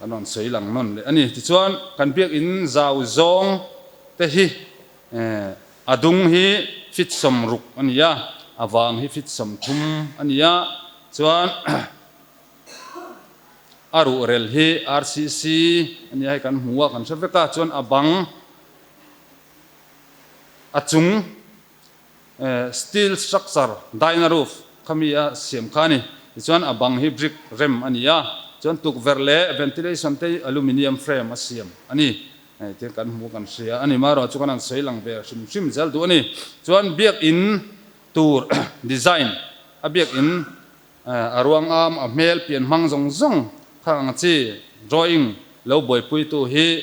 Kan rawn sawi lang nawn leh a ni. Tichuan kan biakinn zau zawng te hi a dung hi feet 60 a ni a, a vang hi feet 30 a ni a, chuan A ruhrel hi RCC a nia hei kan hmu a kan hre vek a chuan a bang a chung steel structure dyna roof kha mi a siam kha a ni tichuan a bang hi brick rem a ni a chuan tukverh leh ventilation te hi aluminium frame a siam a ni hei te kan hmu kan hria a ni marawh chu kan han sawi lang ve hrim hrim zel duh a ni chuan biakin tur design a biakin A ruang am, a hmel pian hmang zawng zawng kha ang chi drawing lo buaipuitu hi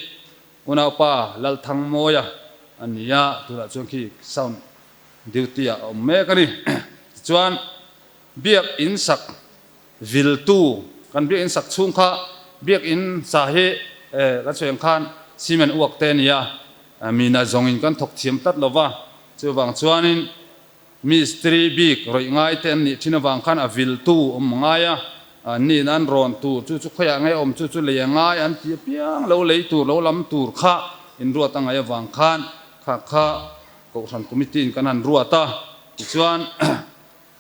unaupa Lalthangmawia a ni a, tunah chuan khi sound duty ah a awm mek a ni. Tichuan biak in sak viltu, kan biak in sak chhung kha biak in sa hi kan sawi ang khan cement uak te a ni a, mina zawngin kan thawk thiam tlat lova, chuvang chuanin Mistiri bik rawih ngai te an nih thin avang khan a viltu awm ngai a, an niin an rawn tur chu chu khawiah nge awm chu chu lei a ngai an ti apiang lo lei tur lo lam tur kha inruat a ngaih avang khan kha kha Kohhran Committee in kan han ruat a, tichuan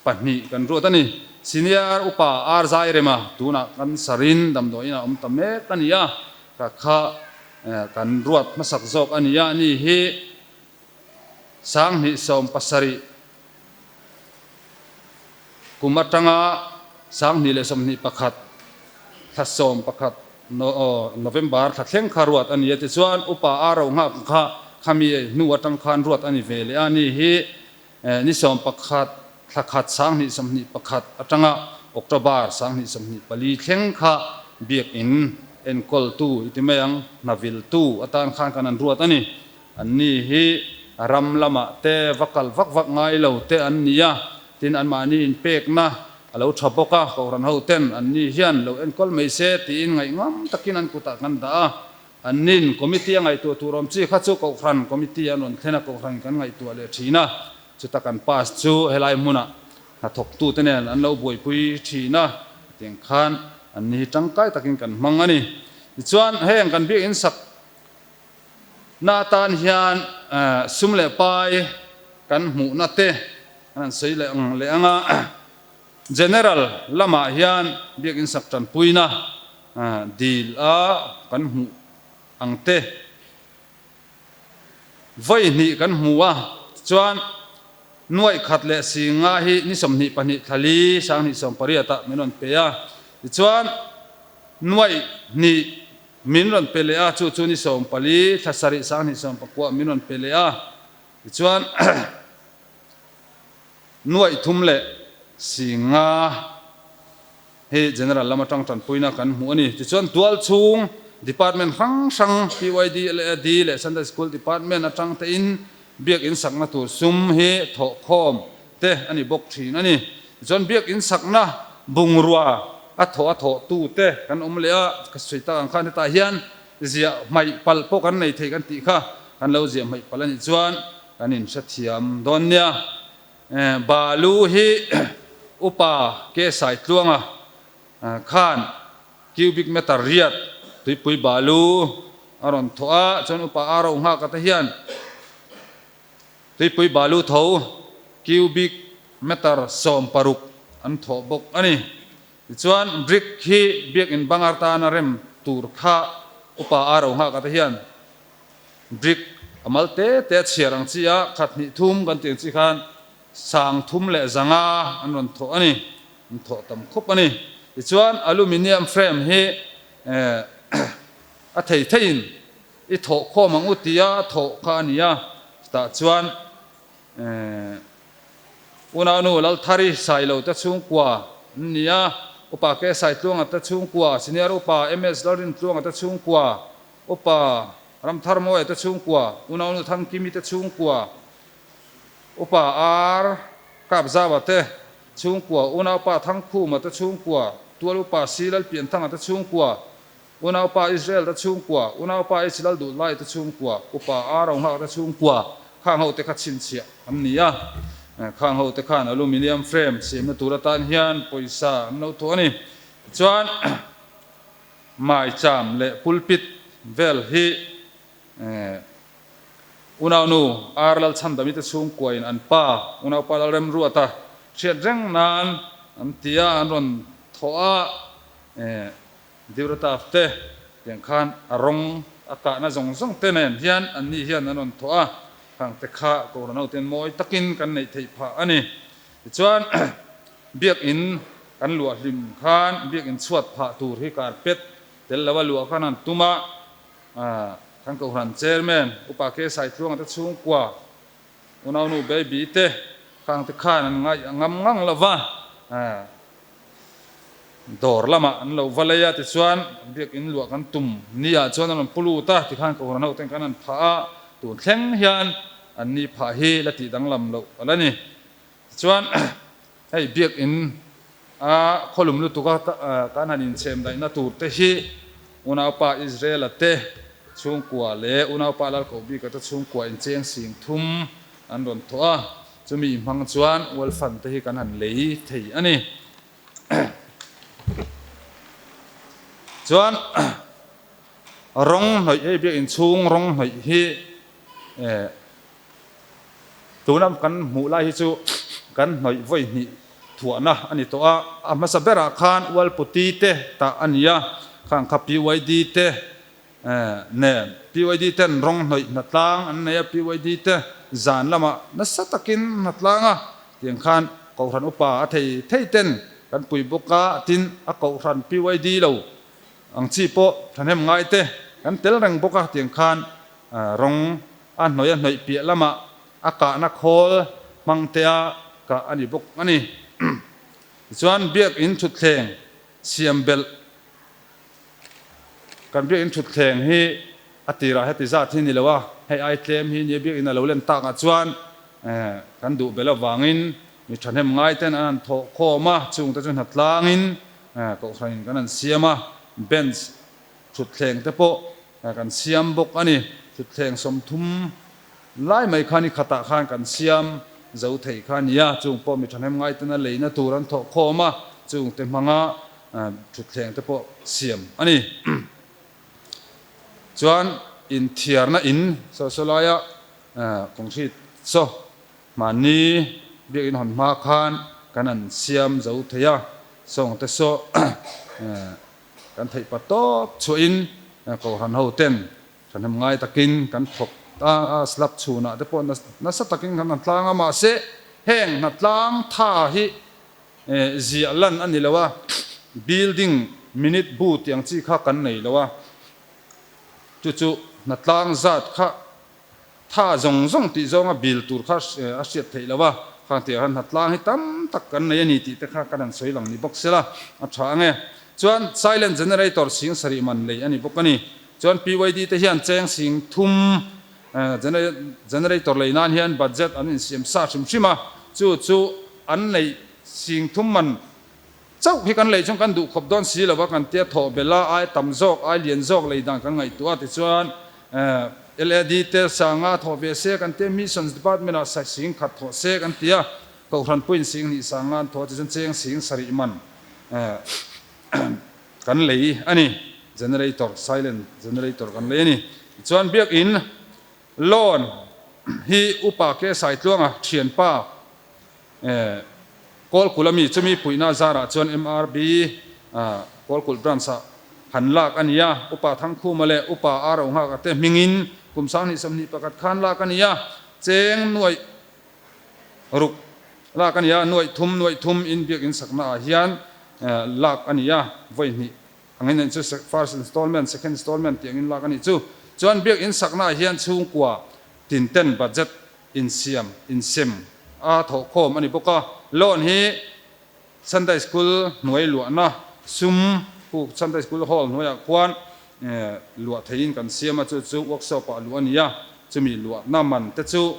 pahnih kan ruat a ni. Senior Upa R Zairema tunah kan sarin damdawiin a awm ta mek a ni a, kha kha kan ruat hmasak zawk a ni a, ni hi 2017 kum atanga 2021 thla 11 November thla thleng kha ruat a ni a tichuan Upa a ro nghak kha khami hnu atang khan ruat a ni ve leh a ni hi ni 11 thla khat 2021 atanga October 2024 thleng kha biakin enkawltu i ti mai ang hnaviltu atan khan kan an ruat a ni. Anni hi ram lamah te va kal vak vak ngai lo te an ni a, tin anmahni inpekna a lo tha bawk a, Kohhran ho ten anni hian lo enkawl mai se tiin ngaihngam takin an kutah kan dah a, annin committee a ngaihtuah tur awm chi kha chu Kohhran committee an rawn thlen a, Kohhran kan ngaihtuah leh thin a, chuta kan pass chu helai hmunah hnathawktute nen an lo buaipui thin a, tiang khan anni hi tangkai takin kan hmang a ni. Tichuan heng kan biakinn sak Na atan hian sum leh pai kan hmuhna te an han sawi leh ang leh ang a, General lamah hian biakinn sak tanpuina dil a kan hmuh ang te. Vawi hnih kan hmu a, chuan nuaih khat leh si nga hi ni 22 thla li 2018 ah min rawn pe a, tichuan nuaih hnih min rawn pe leh a, chu chu ni 14 thla sarih 2019 ah min rawn pe leh a, tichuan nuaih thum leh si nga hi General lam atang tanpuina kan hmuh a ni. Tichuan tualchhung Department hrang hrang PYD leh AD leh Sunday School Department atang tein Biakinn sakna tur sum hi thawhkhawm te a ni bawk thin a ni. Tichuan Biakinn sakna bungrua a thawh a thawh tu te kan awm leh a, ka sawi tak ang khan hetah hian ziah hmaih palh pawh kan nei thei kan tih kha kan lo ziah hmaih palh a nih chuan kan inhrethiam dawn nia. Balu hi upa ke Saitluanga khan cubic meter riat tuipui balu a rawn thawh a, chuan upa a ro nghak ata hian tuipui balu tho cubic meter 16 an thawh bawk a ni. Tichuan brick hi biakinn bangar tana rem tur kha upa a ro nghak ata hian Brick a mal te te a chhiar ang chi a, khat hnih thum kan tih ang chi khan sang thum leh zanga an rawn thawh a ni, an thawh tam khawp a ni. Tichuan aluminium frame hi a thei theiin i thawh khawm ang u tia thawh kha a ni a, chutah chuan Unaunu Lalthari Sailo te chhungkua an ni a, Upa Ke Saitluanga te chhungkua, Senior Upa MS Lalrintluanga te chhungkua, Upa Ramthar Mawia te chhungkua, Unaunu Thangkimi te chhungkua, Upa Ar Kapzawa te chhungkua, Unaupa Thangkhuma te chhungkua, Tual Upa Si Lalpianthanga te chhungkua, Unaupa Israel te chhungkua, Unaupa H Lalduhlai te chhungkua, Upa Ar Rohnghak te chhungkua, khang ho te kha chhinchhiah an ni a. Khang ho te khan aluminium frame siamna tur atan hian pawisa an lo thawh a ni. Tichuan. Maicham leh pulpit vel hi unaunu Ar Lalchhandami te chhungkuain an pa unaupa Lalremruata hriat reng nan an ti a, an rawn thawh a, Diurataf te tiang khan a rawng a kahna zawng zawng te nen hian anni hian an rawn thawh a, khang te kha Kohhran hoten mawi takin kan neih theih phah a ni. Tichuan Biakinn kan luah hlim khan Biakinn chhuat phah tur hi carpet tel lo a luah khan an tum a, kan Kohhran Chairman Upa K Saitluanga te chhungkua unaunu Baby te khang te khan an ngaih a ngam ngang lo va, dawr lamah an lo va lei a, tichuan Biakinn luah kan tum ni ah chuan an rawn pu lut a, tikhan Kohhran ho ten kan han phah a, tun thleng hian an ni phah hi la tih danglam loh a la ni. Tichuan hei biakinn a khawlum lutuk a kan han inchhem daihna tur te hi unaupa Israela te chhungkua leh unaupa Lalkohbika te chhungkua incheng sing thum an rawn thawh a, chumi hmang chuan World Fund te hi kan han lei thei a ni. Chuan rawng hnawih hei biakinn chhung rawng hnawih hi Tuna kan hmuh lai hi chu kan hnawih vawi hnih thuahna a ni tawh a, a hmasa berah khan Ualputi te tah a ni a, khang kha PYD te nen PYD ten rawng hnawih hnatlang an nei a, PYD te zan lamah nasa takin hnatlang a, tiang khan Kohhran upa a thei thei ten kan pui bawk a, tin a Kohhran PYD lo ang chi pawh thahnem ngai te kan tel reng bawk a, tiang khan rawng A hnawih a hnawih piah lamah a kahna khawl hmang te a kah a ni bawk a ni. Tichuan biakinn thutthleng siam belh kan biakinn thutthleng hi a tirah heti zat hi ni lo a, hei ai tlem hi nia biakinn a lo len takah chuan kan duh belh avangin mi thahnem ngai ten an han thawh khawm a, chungte chu hnatlangin kohhranin kan han siam a, bench thutthleng te pawh Kan siam bawk a ni. Thutthleng 30 lai mai kha ni khatah khan kan siam zo thei kha a ni a, chung pawh mi thahnem ngaiten a leina tur an thawh khawm a, chungte hmanga thutthleng te pawh siam a ni. Chuan inthiarna in saw saw laia concrete saw mahni biakinn hawn hma khan kan han siam zo thei a, sawngte saw Kan theih pa tawp chhuahin Kohhran ho ten thahnem ngai takin kan thawk a slab chhunah te pawh nasa takin kan hnatlang a, mahse heng hnatlang tha hi ziah lan a ni lo a, building minute bu tih ang chi kha kan nei lo a, chu chu hnatlang zat kha tha zawng zawng tih zawnga bil tur kha a hriat theih lo a, khang tih ah khan hnatlang hi tam tak kan nei a ni tih te kha kan han sawi lang ni bawk sela a tha ang e. Chuan silent generator sing sarih man lei a ni bawk a ni. Chuan PYD te hian cheng sing thum generator lei nan hian budget an insiam sa hrim hrim a, chu chu an neih sing thum man chauh hi kan lei chuan kan duh khawp dawn si lo a, kan tia thawh belh a, ai tam zawk, ai lian zawk lei dan kan ngaihtuah a tichuan LAD te sanga thawh ve se kan tia, Missions Department ah sing khat thawh se kan ti a, Kohhran puiin sing hnih sanga an thawh a tichuan cheng sing sarih man kan lei a ni, generator, silent generator kan lei a ni. Tichuan biakin loan hi upa ke Saitluanga thianpa Kawlkulh ami chumi puihna zarah chuan MRB Kawlkulh branch ah han lak a ni a, upa Thangkhuma leh upa Aro Nghaka te hmingin kum 2021 khan lak a ni a, cheng nuaih Ruk lak a ni a, nuaih thum nuaih thum in biakinn sakna ah hian lak a ni a, vawi hnih angin a inchu first installment, second installment tih angin lak a nih chu. Chuan biakinn sakna ah hian chhungkua tin ten budget insiam, insem a thawhkhawm a ni bawk a, loan hi Sunday School hnuai luahna sum khu Sunday School Hall hnuaiah khuan luah theihin kan siam a, chu chu workshop ah luh a ni a, chumi luahna man te chu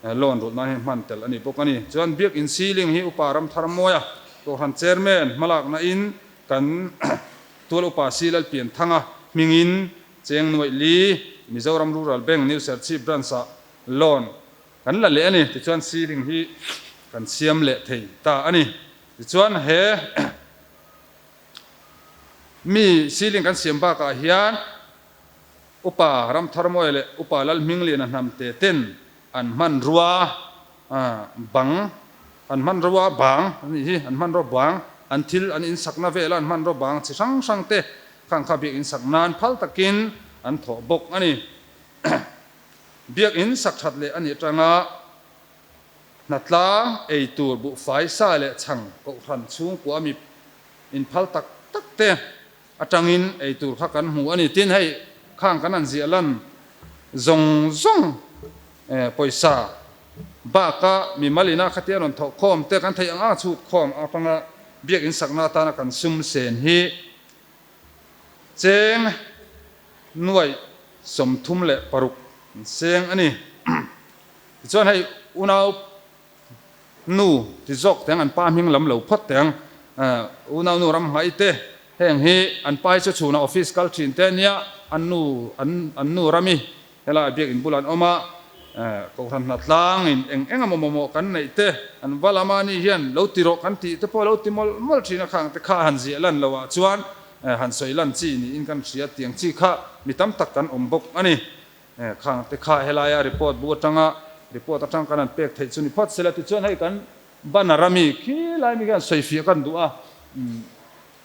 loan rulh nan hian hman tel a ni bawk a ni. Chuan biakin ceiling hi Upa Ramthar Mawia Kohhran Chairman hmalakna in kan Tual Upa Si Lalpianthanga hmingin Cheng Nuaih Li Mizoram Rural Bank New Serchhip Branch ah loan Kan la leh a ni, tichuan ceiling hi kan siam leh thei ta a ni. Tichuan he mi ceiling kan siam bakah hian Upa Ramtharmawia leh Upa Lalhmingliana hnamte ten an hmanrua bang, an hmanrua bang a nih hi, an hmanrua bang, an thil an insakna vela an hmanrua bang chi hrang hrang te khang kha biak insak nan phal takin an thawh bawk a ni. Biakinn sak that leh a nih atanga hnatlang ei tur buhfai sa leh chhang kohhran chhungkua mi inphal tak tak te atangin ei tur kha kan hmu a ni. Tin, hei khang kan han ziah lan zawng zawng pawisa baka mimal ina khatia rawn thawh khawm te kan theih ang ang chhut khawm atanga biakinn sakna atana kan sum sen hi Cheng nuaih 36 an seng a ni. Tichuan hei unau nu ti zawk teng an pa hming lam lo phawt teng unau nu ram nghai te heng hi an pa hi chu chhunah office kal thin te ania an nu an nu rami Helai biakinn bulah an awm a, Kohhran hnatlang in eng eng emaw mamawh kan neih te an va lam a ni hian lo ti rawh kan tih te pawh lo ti mawlh mawlh thin a, khang te kha han ziah lan loh ah chuan han sawi lan chi niin kan hria tiang chi kha mi tam tak kan awm bawk a ni. Khang te kha helaia report bu atanga report atang kan han pek theih chu ni phawt sela tichuan hei kan banner a mi khi lai mi khian sawifiah kan duh a,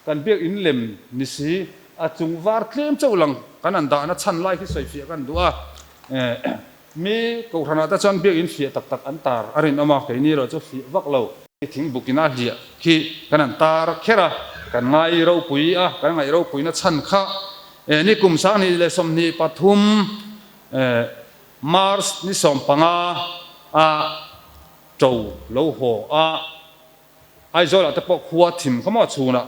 Kan biakinn lem ni si, a chung var tlem chauh lang kan han dahna chhan lai khi sawifiah kan duh a. Mi Kohhranah te chuan biakinn fiah tak tak an tar a rinawm a, keini erawh chu fiah vak lo. Thing bukin a hliah khi kan han tar kher a, kan ngai ropui a, kan ngaih ropuina chhan kha ni kum 2023 March ni 15 a to lo haw a. Aizawl ah te pawh khua thim kha maw chhunah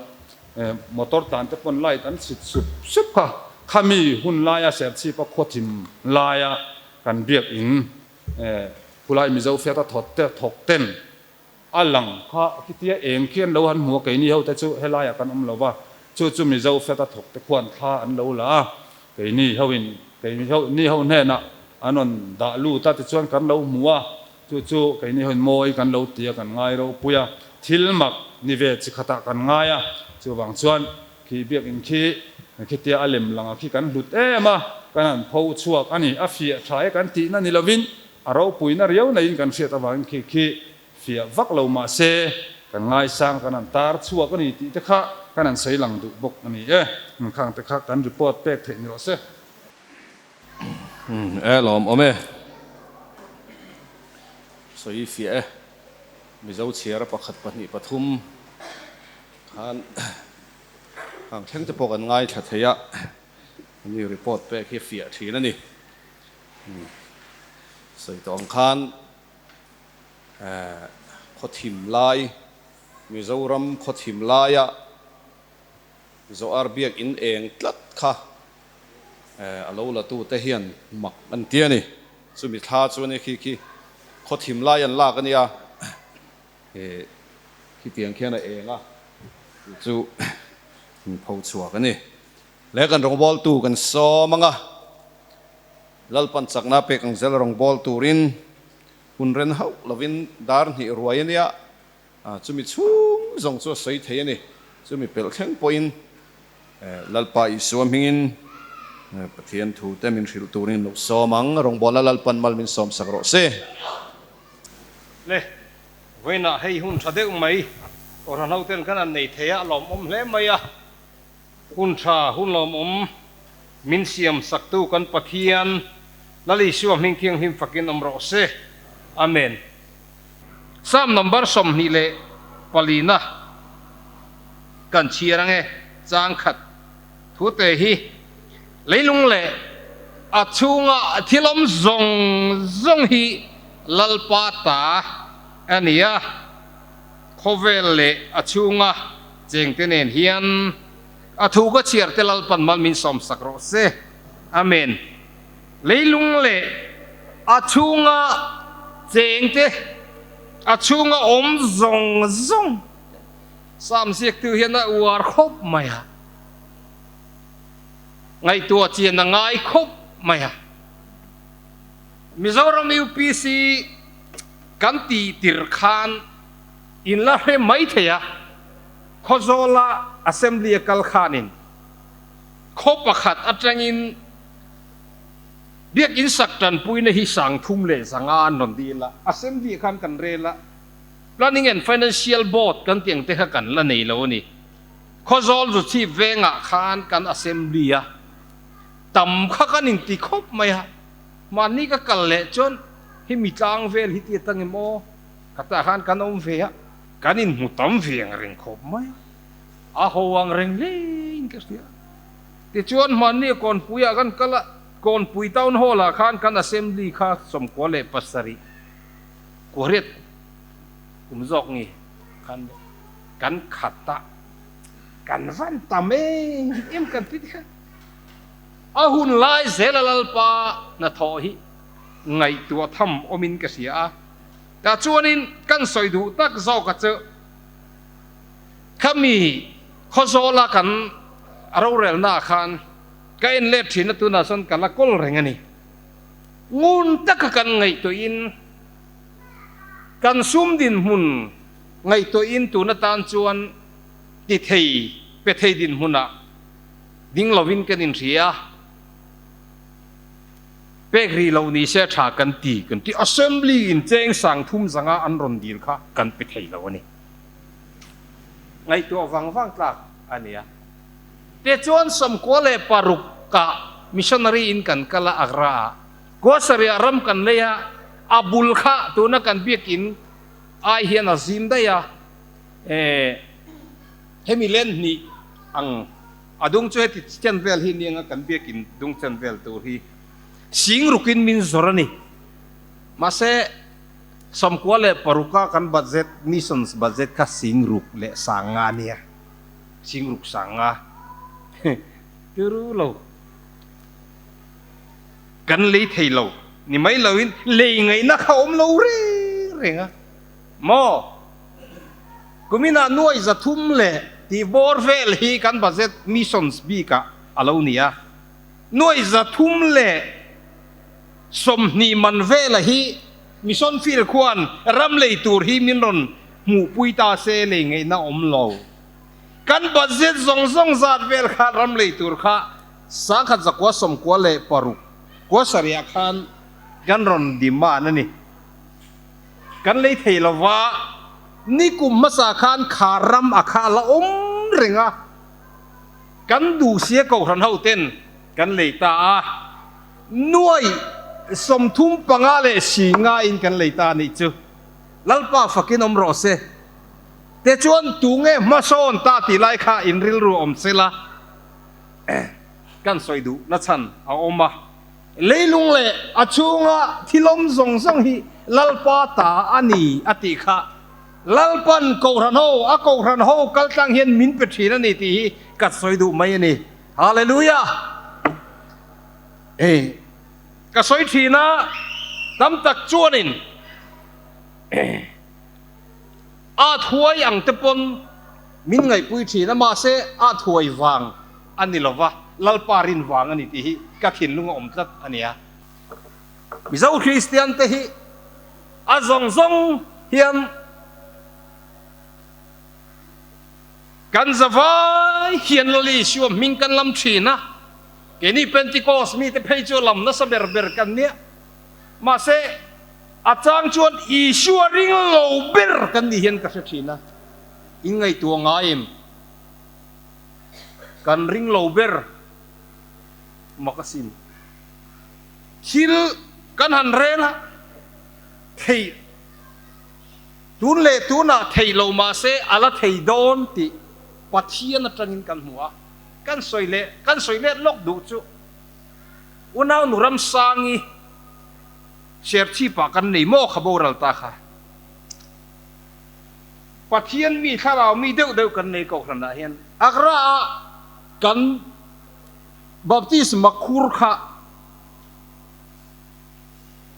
motor tlan te pawn light an chhit sup sup kha, khami hun laia Serchhip a khua thim laia kan biakin khulai Mizo fiata thawt te thawk ten a lang kha khitia eng khi an lo han hmu a keini ho te chu helaiah kan awm lo va, chu chu Mizo fiata thawk te khuan thla an lo la a, keini ho in keini ho ni ho hnenah an rawn dah lut a tichuan kan lo hmu a. Chu chu keini hawn mawi kan lo ti a, kan ngai ropui a, thil mak ni ve chi khatah kan ngai a, chuvang chuan khi biakinn khi khitia a lem lang a khi kan hlut em a, kan han pho chhuak a ni, a fiah tha e kan tihna ni lovin a ropuina riau neiin kan hriat avangin khi khi fiah vak lo mah se kan ngaisang kan han tar chhuak a ni tih te kha kan han sawi lang duh bawk a ni e, khang te kha kan report pek theih ni rawh se. Umm e lawm awm e. Sawi fiah e. Mizo chhiar pakhat pahnih pathum khan hang thleng te pawh kan ngaithla thei a, ani report pek hi a fiah thin a ni. Sawi tawh ang khan khaw thim lai, Mizoram khaw thim laia Zoar biak in eng tlat kha a lo la tute hian mak an ti a ni. Chumi thla chu ania khi khi khaw thim lai an lak a nia, khitiang khian a eng a, chu chu an pho chhuak a ni. Le kan rawngbawltu kan sawm ang a, Lalpan chakna pek ang zel rawngbâwl turin hun ren hauh lovin dar hnih ruai a nia, chumi chhung zawng chu a sawi thei a ni. Chumi pelh thleng pawhin Lalpa Isua hmingin Pathian thute min hrilh turin lo sawm ang. Rawngbâwlna Lalpan mal min sawmsak rawh se. Le, vawiinah hei hun tha deuh mai, Kohhran hoten khan an nei thei a, a lawmawm hle mai a. Hun tha, hun lawmawm min siam saktu kan Pathian Lal Isua hming thianghlim fakin awm rawh se. Amen. Psalm number 24 na kan chhiar ange, chang khat thu te hi leilung leh a chhunga thil awm zawng zawng hi Lalpa ta a ni a. Khawvel leh a chhunga chengte nen hian a thu ka chhiar te Lalpan mal min sawmsak rawh se. Amen. Leilung leh a chhunga chengte, a chhunga awm zawng zawng Psalm ziaktu hian a uar khawp mai a, ngaihtuah chian a ngai khawp mai a. Mizoram UPC Kan tih tirh khan in la hre mai thei a, Khawzawla Assembly a kal khanin khaw pakhat atangin Biakin sak tanpuina hi 3500 an rawn dil a, Assembly ah khan kan rel a, Planning and Financial Board kan tih ang te kha kan la nei lo a ni. Khawzawl zu chhip vengah khan kan Assembly a tam kha kan inti khawp mai a. Mahni ka kal leh chuan hi mi tlang vel hi ti atang em aw? Ka tah khan kan awm ve a, kan inhmu tam ve ang reng khawp mai a, a ho ang reng hlein ka hria. Tichuan mahni a Kawnpuiah kan kal a, Kawnpui Town Hall ah khan kan Assembly kha 97 kuariat kum zawk nge khan kan khat a, kan van tam em em kan ti kha. A hun lai zela Lalpa hnathawh hi ngaihtuah tham awmin ka hria a, tah chuanin kan sawi duh tak zawka chu khami Khawzawla kan rorelnaah khan ka en let thin a, tunah chuan ka la kawl reng a ni. Ngun taka kan ngaihtuahin kan sum dinhmun ngaihtuahin tun atan chuan ti thei pe thei dinhmunah Ding lovin kan inhria a, pek rih lo ni se tha kan ti, kan ti. Assembly in cheng 300 an rawn dil kha kan pe thei lo a ni. Ngaihtuah vang vang tlak a ni a. Tichuan 96 ah missionary in kan kal a Agra ah. Kuasariah ram kan lei a, a bul kha tuna kan biakin ai hian a zim daih a, eh. Hemi len hnih ang a dung chu heti chen vel hi nia kan biakin dung chen vel tur hi sing rukin min zawr a ni. Mahse, 96 a kan budget, missions budget kha 6500 a nia. 6500. Turu lo. Kan lei thei lo ni mai loin lei ngaihna kha awm lo reng reng a. Maw? Kuminah nuai 300 leh tih bawr vel hi kan budget missions bikah a lo ni a. Nuai 320 man vela hi mission field khuan ram lei tur hi min rawn hmuhpui ta se lei ngaihna awm lo. Kan budget zawng zawng zat vel kha ram lei tur kha 1996 kuasariah khan kan rawn demand a ni. Kan lei thei lo va, nikum hmasa khan kha ram a kha a la awm reng a, kan duh sia kohhran ho ten kan lei ta a. Nuai 35 leh 50 in kan lei ta a nih chu. Lalpa fakin awm rawh se. Te chuan tu nge hmasawn ta tih lai kha in rilru awm se la kan sawi duh na chhan a awm a. Leilung leh a chhunga thil awm zawng zawng hi Lalpa ta a ni a tih kha Lalpan Kohhran ho a Kohhran ho kaltlang hian min pe thin a ni tih hi ka sawi duh mai a ni. Hallelujah! Hei ka sawi thin a, tam tak chuanin at huai ang te pawn min ngaihpui thin a, mahse at huai vang a ni lova, Lalpa rin vang a ni tih hi ka thinlung a awm tlat a nia. Mizo Kristian te hi a zawng zawng hian kan zavai hian Lali Isua hming kan lam thin a, Keini Pentecost mite phei chu lam nasa ber ber kan nia. Mahse, a chang chuan Isua ring lo ber kan nih hian ka hre thin a. In ngaihtuah ngai em? Kan ring lo ber mak asin. Thil kan han rel a, thei tun leh tunah thei lo mahse a la thei dawn tih Pathian atangin kan hmu a. Kan sawi leh kan sawi let lawk duh chu unau nu Ramsangi Serchhip-ah kan nei maw kha boral ta kha. Pathian mi thlarau mi deuh deuh kan nei kohhranah hian Agra-ah kan baptisma khur kha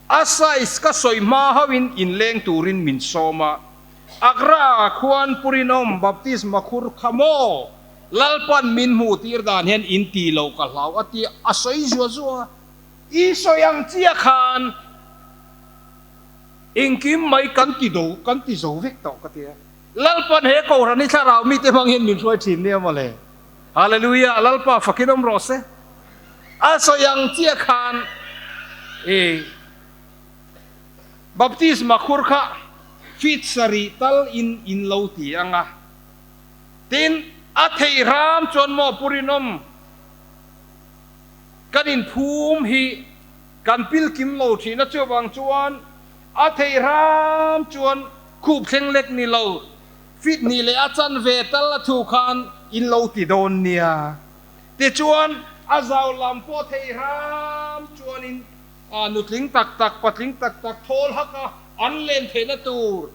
a size ka sawi hma hauhin inleng turin min sawm a, Agra-ah khuan Purinawm baptisma khur kha maw Lalpan min hmuh tir dan hian in ti lo ka hlau a ti a sawi zuah zuah a. I sawi ang chiah khan engkim mai kan ti do kan ti zo vek tawh ka ti a. Lalpan he Kohhran hi thlarau mite hmang hian min hruai thin nia mawle. Hallelujah Lalpa fakin awm rawh se. A sawi ang chiah khan i baptisma khur kha feet sarih tal in in lo ti ang a. Tin, a theih hram chuan maw Pu Rinawm, kan inphum hi kan pil kim lo thin a, chuvang chuan a theih hram chuan khup thleng lek ni lo, fit hnih leh a chan ve tal a thu khan in lo ti dawn nia. Tichuan, a zau lam pawh theih hram chuanin nutling tak tak, patling tak tak thawl hak a an len theihna tur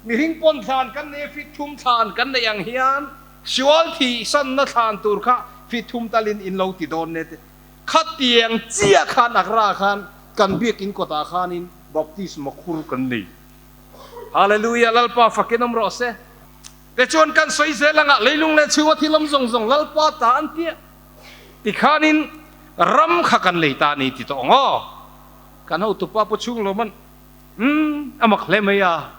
Mihring pawn thlan kan nei a, fit thum thlan kan neih ang hian sual thih sanna thlan tur kha fit thum talin in lo ti dawn ne te. Khatiang chiah khan Agra khan kan biakin kawtah khanin baptisma khur kan nei. Hallelujah Lalpa fakin awm rawh se. Tichuan kan sawi zel anga leilung leh chhunga thil awm zawng zawng Lalpa ta an tia tikhanin ram kha kan lei ta a ni ti tawh ang aw. Kan hotupa Pu Chhunglawman Umm, a mak hle mai a,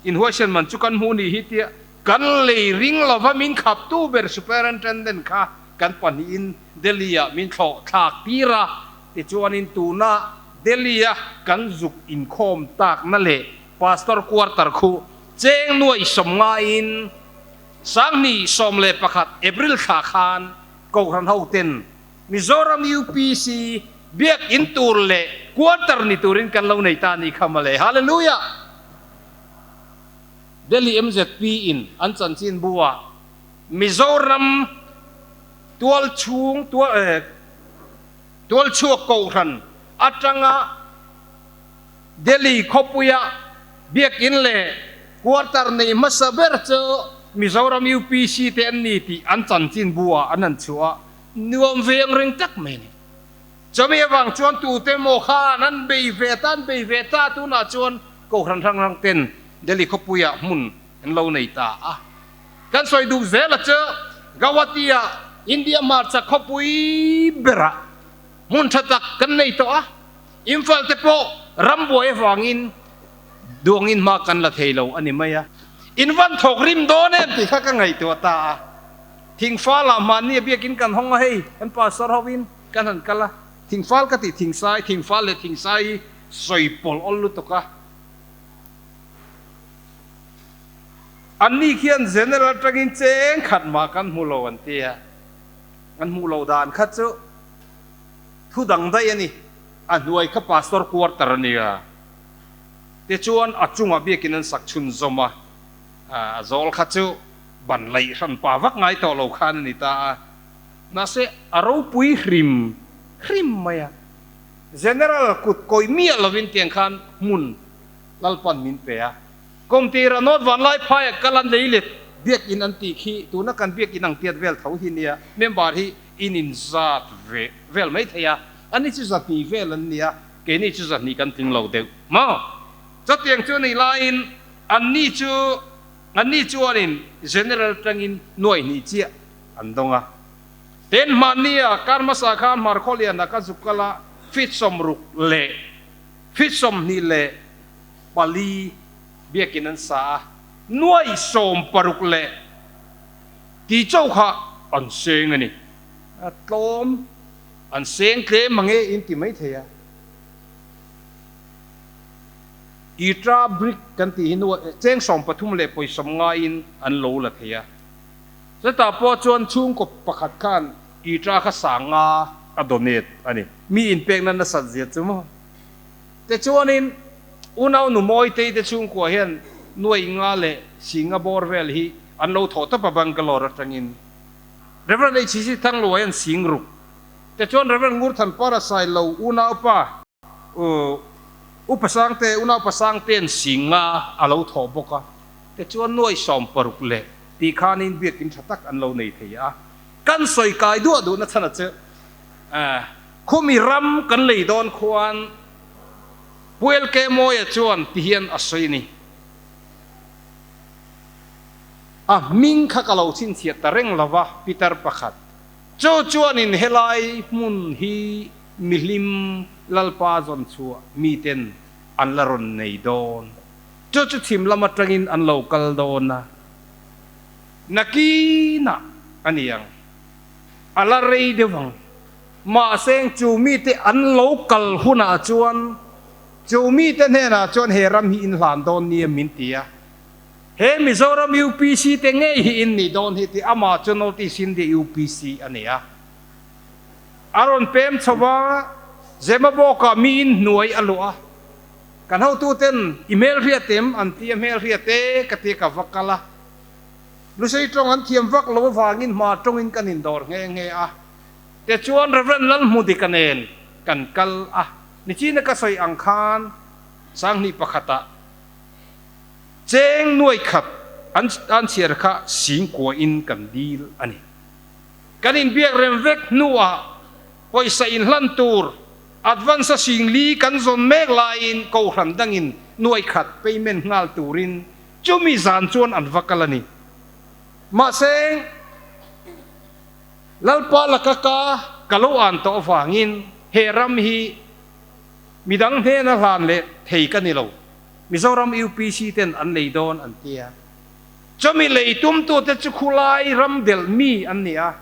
inhuaisen man chu kan hmuh nih hi tia kan lei ring lova min khaptu ber Superintendent kha kan pahnihin Delhi-ah min thlawh thlak tir a, tichuanin tuna Delhi-a kan zuk inkhawm takna leh Pastor quarter khu cheng nuai 90 in 2011 April thla khan Kohhran hoten Mizoram UPC Biakinn tur leh quarter ni turin kan lo nei ta ni kha mawle. Hallelujah! Delhi MZP in an chanchin bu ah Mizoram tual chhung tual chhuak kohhran atanga Delhi khawpuia Biakinn leh quarter nei hmasa ber chu Mizoram UPC te an ni tih an chanchin bu ah an han chhuah a. Nuam ve ang reng tak mai a ni. Chumi avang chuan tute maw khan an bei ve ta, an bei ve ta, tunah chuan Kohhran hrang hrang ten Delhi khawpuiah hmun an lo nei ta a. Kan sawi duh zel a chu Gauhati-ah India hmarcha khawpui berah hmun tha tak kan nei tawh a, Imphal te pawh rambuai avangin duangin hma kan la thei lo a ni mai a. In van thawk rim dawn em tih kha ka ngaihtuah ta a. Thingfal ah mahni a biakin kan hawng a hei, kan pastor ho in kan han kal a, thingfal ka tih thingsai, thingfal leh thingsai hi sawi pawlh awl lutuk a. Anni khian general atangin cheng khat mah kan hmu lo an ti a, an hmuh loh dan kha chu thu dang daih a ni. A hnuai kha pastor quarter a nia. Tichuan a chungah biakin an sak chhunzawm a, a zawl kha chu ban laih hran pa vak ngai tawh lo khan a ni ta a. Mahse a ropui hrim hrim mai a. General kut kawih miah lovin tiang khan hmun Lalpan min pe a. Kum tira North Vanlai phaiah kal an lei let biakin an tih khi tuna kan biakin ang tiat vel tho hi nia. Member hi in inzat ve vel mai thei a, ani chu zahnih vel an nia, keini chu zahnih kan tling lo deuh maw? Chutiang chu ni laiin anni chu anni chuanin General tangin nuai hnih chiah an dawng a. Ten hmannia kar hmasa khan Hmarkhawliana ka zuk kal a, feet 64 leh feet 24 biakin an sa a, nuai 60 leh Ti chauh kha an seng a ni. A tlawm an seng tlem ang e in ti mai thei a. Itra brick kan tih hi nu cheng 13 leh pawisa ngaiin an lo la thei a. Chutah pawh chuan chhungkaw pakhat khan itra kha sanga a donate a ni. Mi inpekna nasat zia chu maw. Tichuanin unau nu Mawitei te chhungkua hian nuai nga leh singa bawr vel hi An lo thawh tawp a Bangalore atangin Rev. HCC Thangluai an sing ruk te chuan Rev. Ngurthan Parasai lo unaupa Upa Sangte unaupa Sangte an sing nga a lo thawh bawk a te chuan nuai 60 leh tih khanin biakin tha tak an lo nei thei a. Kan sawi kai duah duhna chhan a chu khumi ram kan lei dawn khuan Pu LK Mawia chuan tihian a sawi a ni. A hming kha ka lo chhinchhiah ta reng lo va, Peter pakhat. Chu chuanin helai hmun hi mihlim Lalpa zawn chhuah miten an la rawn nei dawn. Chu chu chhim lam atangin an lo kal dawn a, nakinah a ni ang, a la rei deuh ang. Mahse chu mite an lo kal hunah chuan chu mite hnenah chuan he ram hi in hlan dawn nia min ti a. He Mizoram UPC te ngei hi in nih dawn hi tih amah chu North East India UPC a ni a. A rawn pem chho a, Zemabawkah mi in hnuai a luah a. Kan hotuten i hmelhriat em an ti a, hmelhriat e ka ti a ka va kal a. Lusei tawng an thiam vak lo avangin hma tawngin kan indawr nghe nghe a. Tichuan Rev. Lalhmudika nen kan kal a, nichina ka sawi ang khan Sanghnih pakhatah Cheng nuai khat an an chhiar kha sing kuahin kan dil a ni. Kan inbiak rem vek hnuah pawisa inhlan tur advance a sing li kan zawn mek laiin kohhran dangin nuai khat payment nghal turin chumi zan chuan an va kal a ni. Mahse, Lalpa laka ka ka lo an tawh avangin he ram hi midang hnena hlan leh thei ka ni lo. Mizoram UPC ten an lei dawn an ti a. Chumi lei tumtute chu khulai ram delh mi an ni a.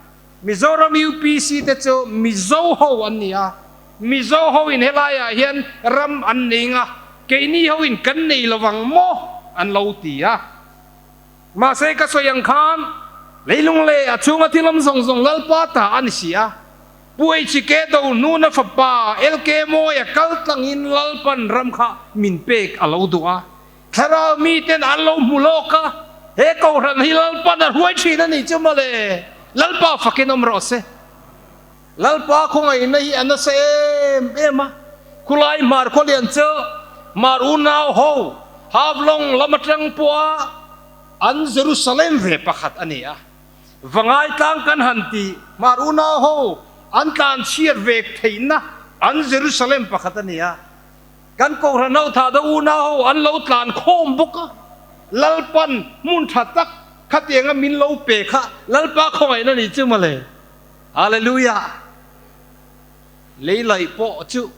Mizoram UPC te chu Mizo ho an ni a. Mizo ho in helaiah hian ram an nei nga, keini ho in kan nei lovang maw an lo ti a. Mahse ka sawi ang khan leilung leh a chhunga thil awm zawng zawng Lalpa ta a ni si a. Pu HK do hnuna fapa LK Mawia kal tlangin Lalpan ram kha min pek a lo duh a, thlarau miten an lo hmu lawk a, he kohhran hi Lalpan a hruai thin a nih chu mawle, Lalpa fakin awm rawh se. Lalpa khawngaihna hi a nasa em em a, khulai hmar khawlian chu hmar unau ho Havlong lam atang pawha an Jerusalem ve pakhat a ni a. Va ngaitlang kan han ti, Hmar unau ho an tlan chhiat vek theihna an Jerusalem pakhat a ni a. Kan Kohhran ho thah deuh unau ho an lo tlan khawm bawk a, Lalpan hmun tha tak khatianga min lo pe kha Lalpa khawngaihna nih chu mawle. Hallelujah! Lei laih pawh chu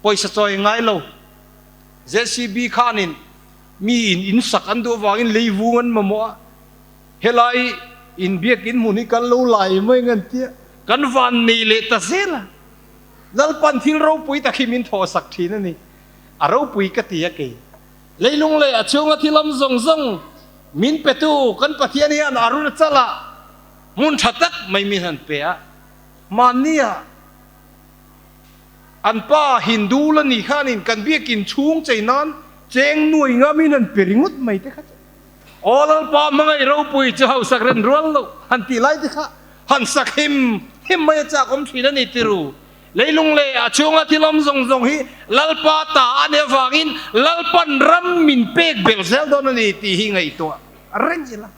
pawisa chawi ngai lo. JCB khanin mi in in sak an duh avangin lei vung an mamawh a. Helai in biakin hmun hi kan lo lai mai ngan tia kan van nei leh ta zel a, Lalpan thil ropui tak hi min thawh sak thin a ni. A ropui ka ti a kei. Leilung leh a chhunga thil awm zawng zawng min petu kan Pathian hian a run chalah hmun tha tak mai min han pe a, mahnia. An pa Hindu la ni khanin kan biakin chhung chei nan cheng nuai ngamin an pe ringawt mai te kha chu. Aw Lalpa hmangaih ropui chu hausak ren rual loh han tih lai te kha han sak him him mai a chak awm thin a ni tiru. Leilung leh a chhunga thil awm zawng zawng hi Lalpa ta a nih avangin Lalpan ram min pek belh zel dawn a ni tih hi ngaihtuah reng ila.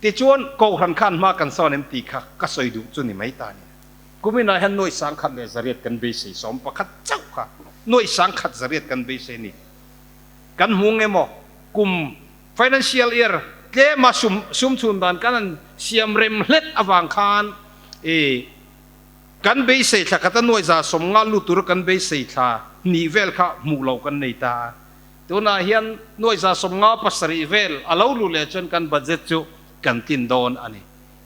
Tichuan Kohhran khan hma kan sawn em tih kha ka sawi duh chu ni mai ta a ni. Kuminah hian nuaih 1800 kan beisei, 11 chauh kha nuaih 1100 kan beisei a ni. Kan hmu nge maw? Kum, financial year, tlema sum sum chhun dan kan han siam rem hlet avang khan i kan beisei thla khata nuaih 150 lut tura kan beisei thla hnih vel kha hmuh loh kan nei ta a. Tunah hian nuaih 57 vel a lo luh leh chuan kan budget chu kan tlin dawn a ni.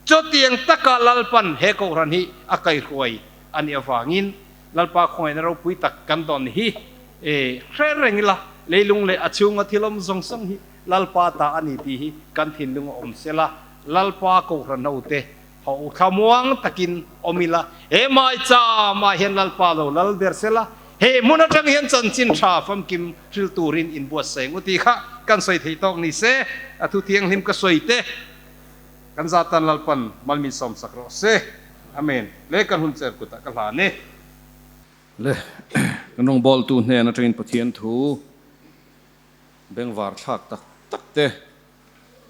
Chutiang taka Lalpan he Kohhran hi a kaihruai a nih avangin Lalpa khawngaihna ropui tak kan dawn hi e hre reng ila, leilung leh a chhunga thil awm zawng zawng hi Lalpa ta a ni tih hi kan thinlung a awm sela, Lalpa Kohhran hote ho thlamuang takin awm ila, he maicham ah hian Lalpa lo lal ber sela, he hmun atang hian chanchin tha famkim hril turin inbuatsaih ang u tih kha kan sawi theih tawk ni se, a thu thianghlim ka sawi te. Kan zatan Lalpan malmin sawmsak rawh se. Amen. Le kan hun cher kutah ka hlan e. Le kan rawngbawltu hnen atangin Pathian thu bengvar thlak tak tak te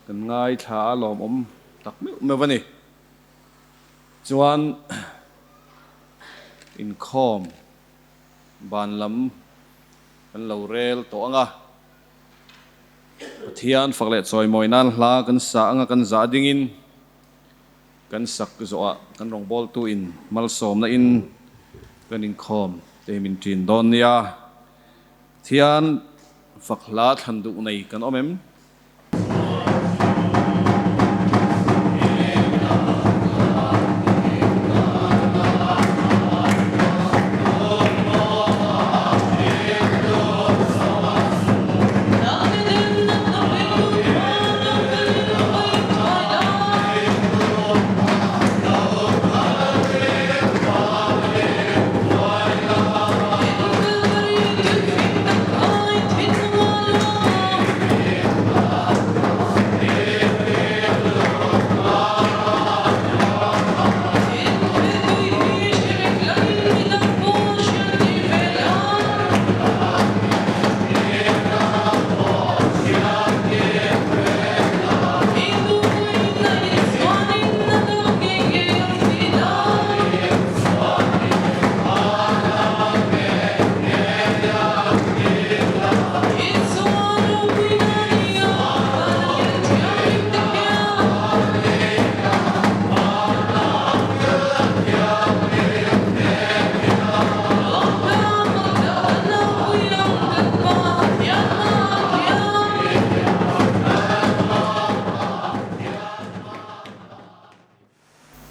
kan ngaithla a lawmawm tak meuh meuh a ni. Chuan inkhawm ban lam kan lo rel tawh ang a. Pathian fak leh chawimawi nan hla kan sa anga kan zah dingin kan sak zawhah kan rawngbawltu in malsawmna in kan inkhawm te hi min ṭin dawn nia. Pathian fak hla thlan duh nei kan awm em?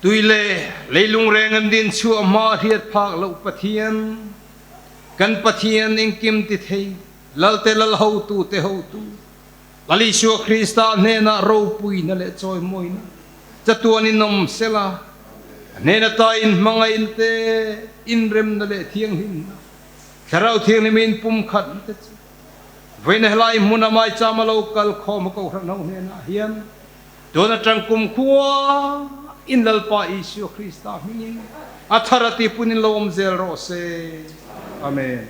Tui le leilung reng an din chhuah hma hriat phak loh Pathian, kan Pathian engkim ti thei, Lalte Lal hotu te hotu, Lal Isua Krista hnenah ropuina leh chawimawina chatuan in awm sela, a hnen ata in hmangaihna te, inremna leh thianghlimna, Thlarau Thianghlim in pumkhatna te chu vawiin helai hmuna maichama lo kal khawm a Kohhran ho hnenah hian Tun atang kum khua in Lalpa Isua Krista hmingin a thar a tipunin lo awm zel rawh se. Amen.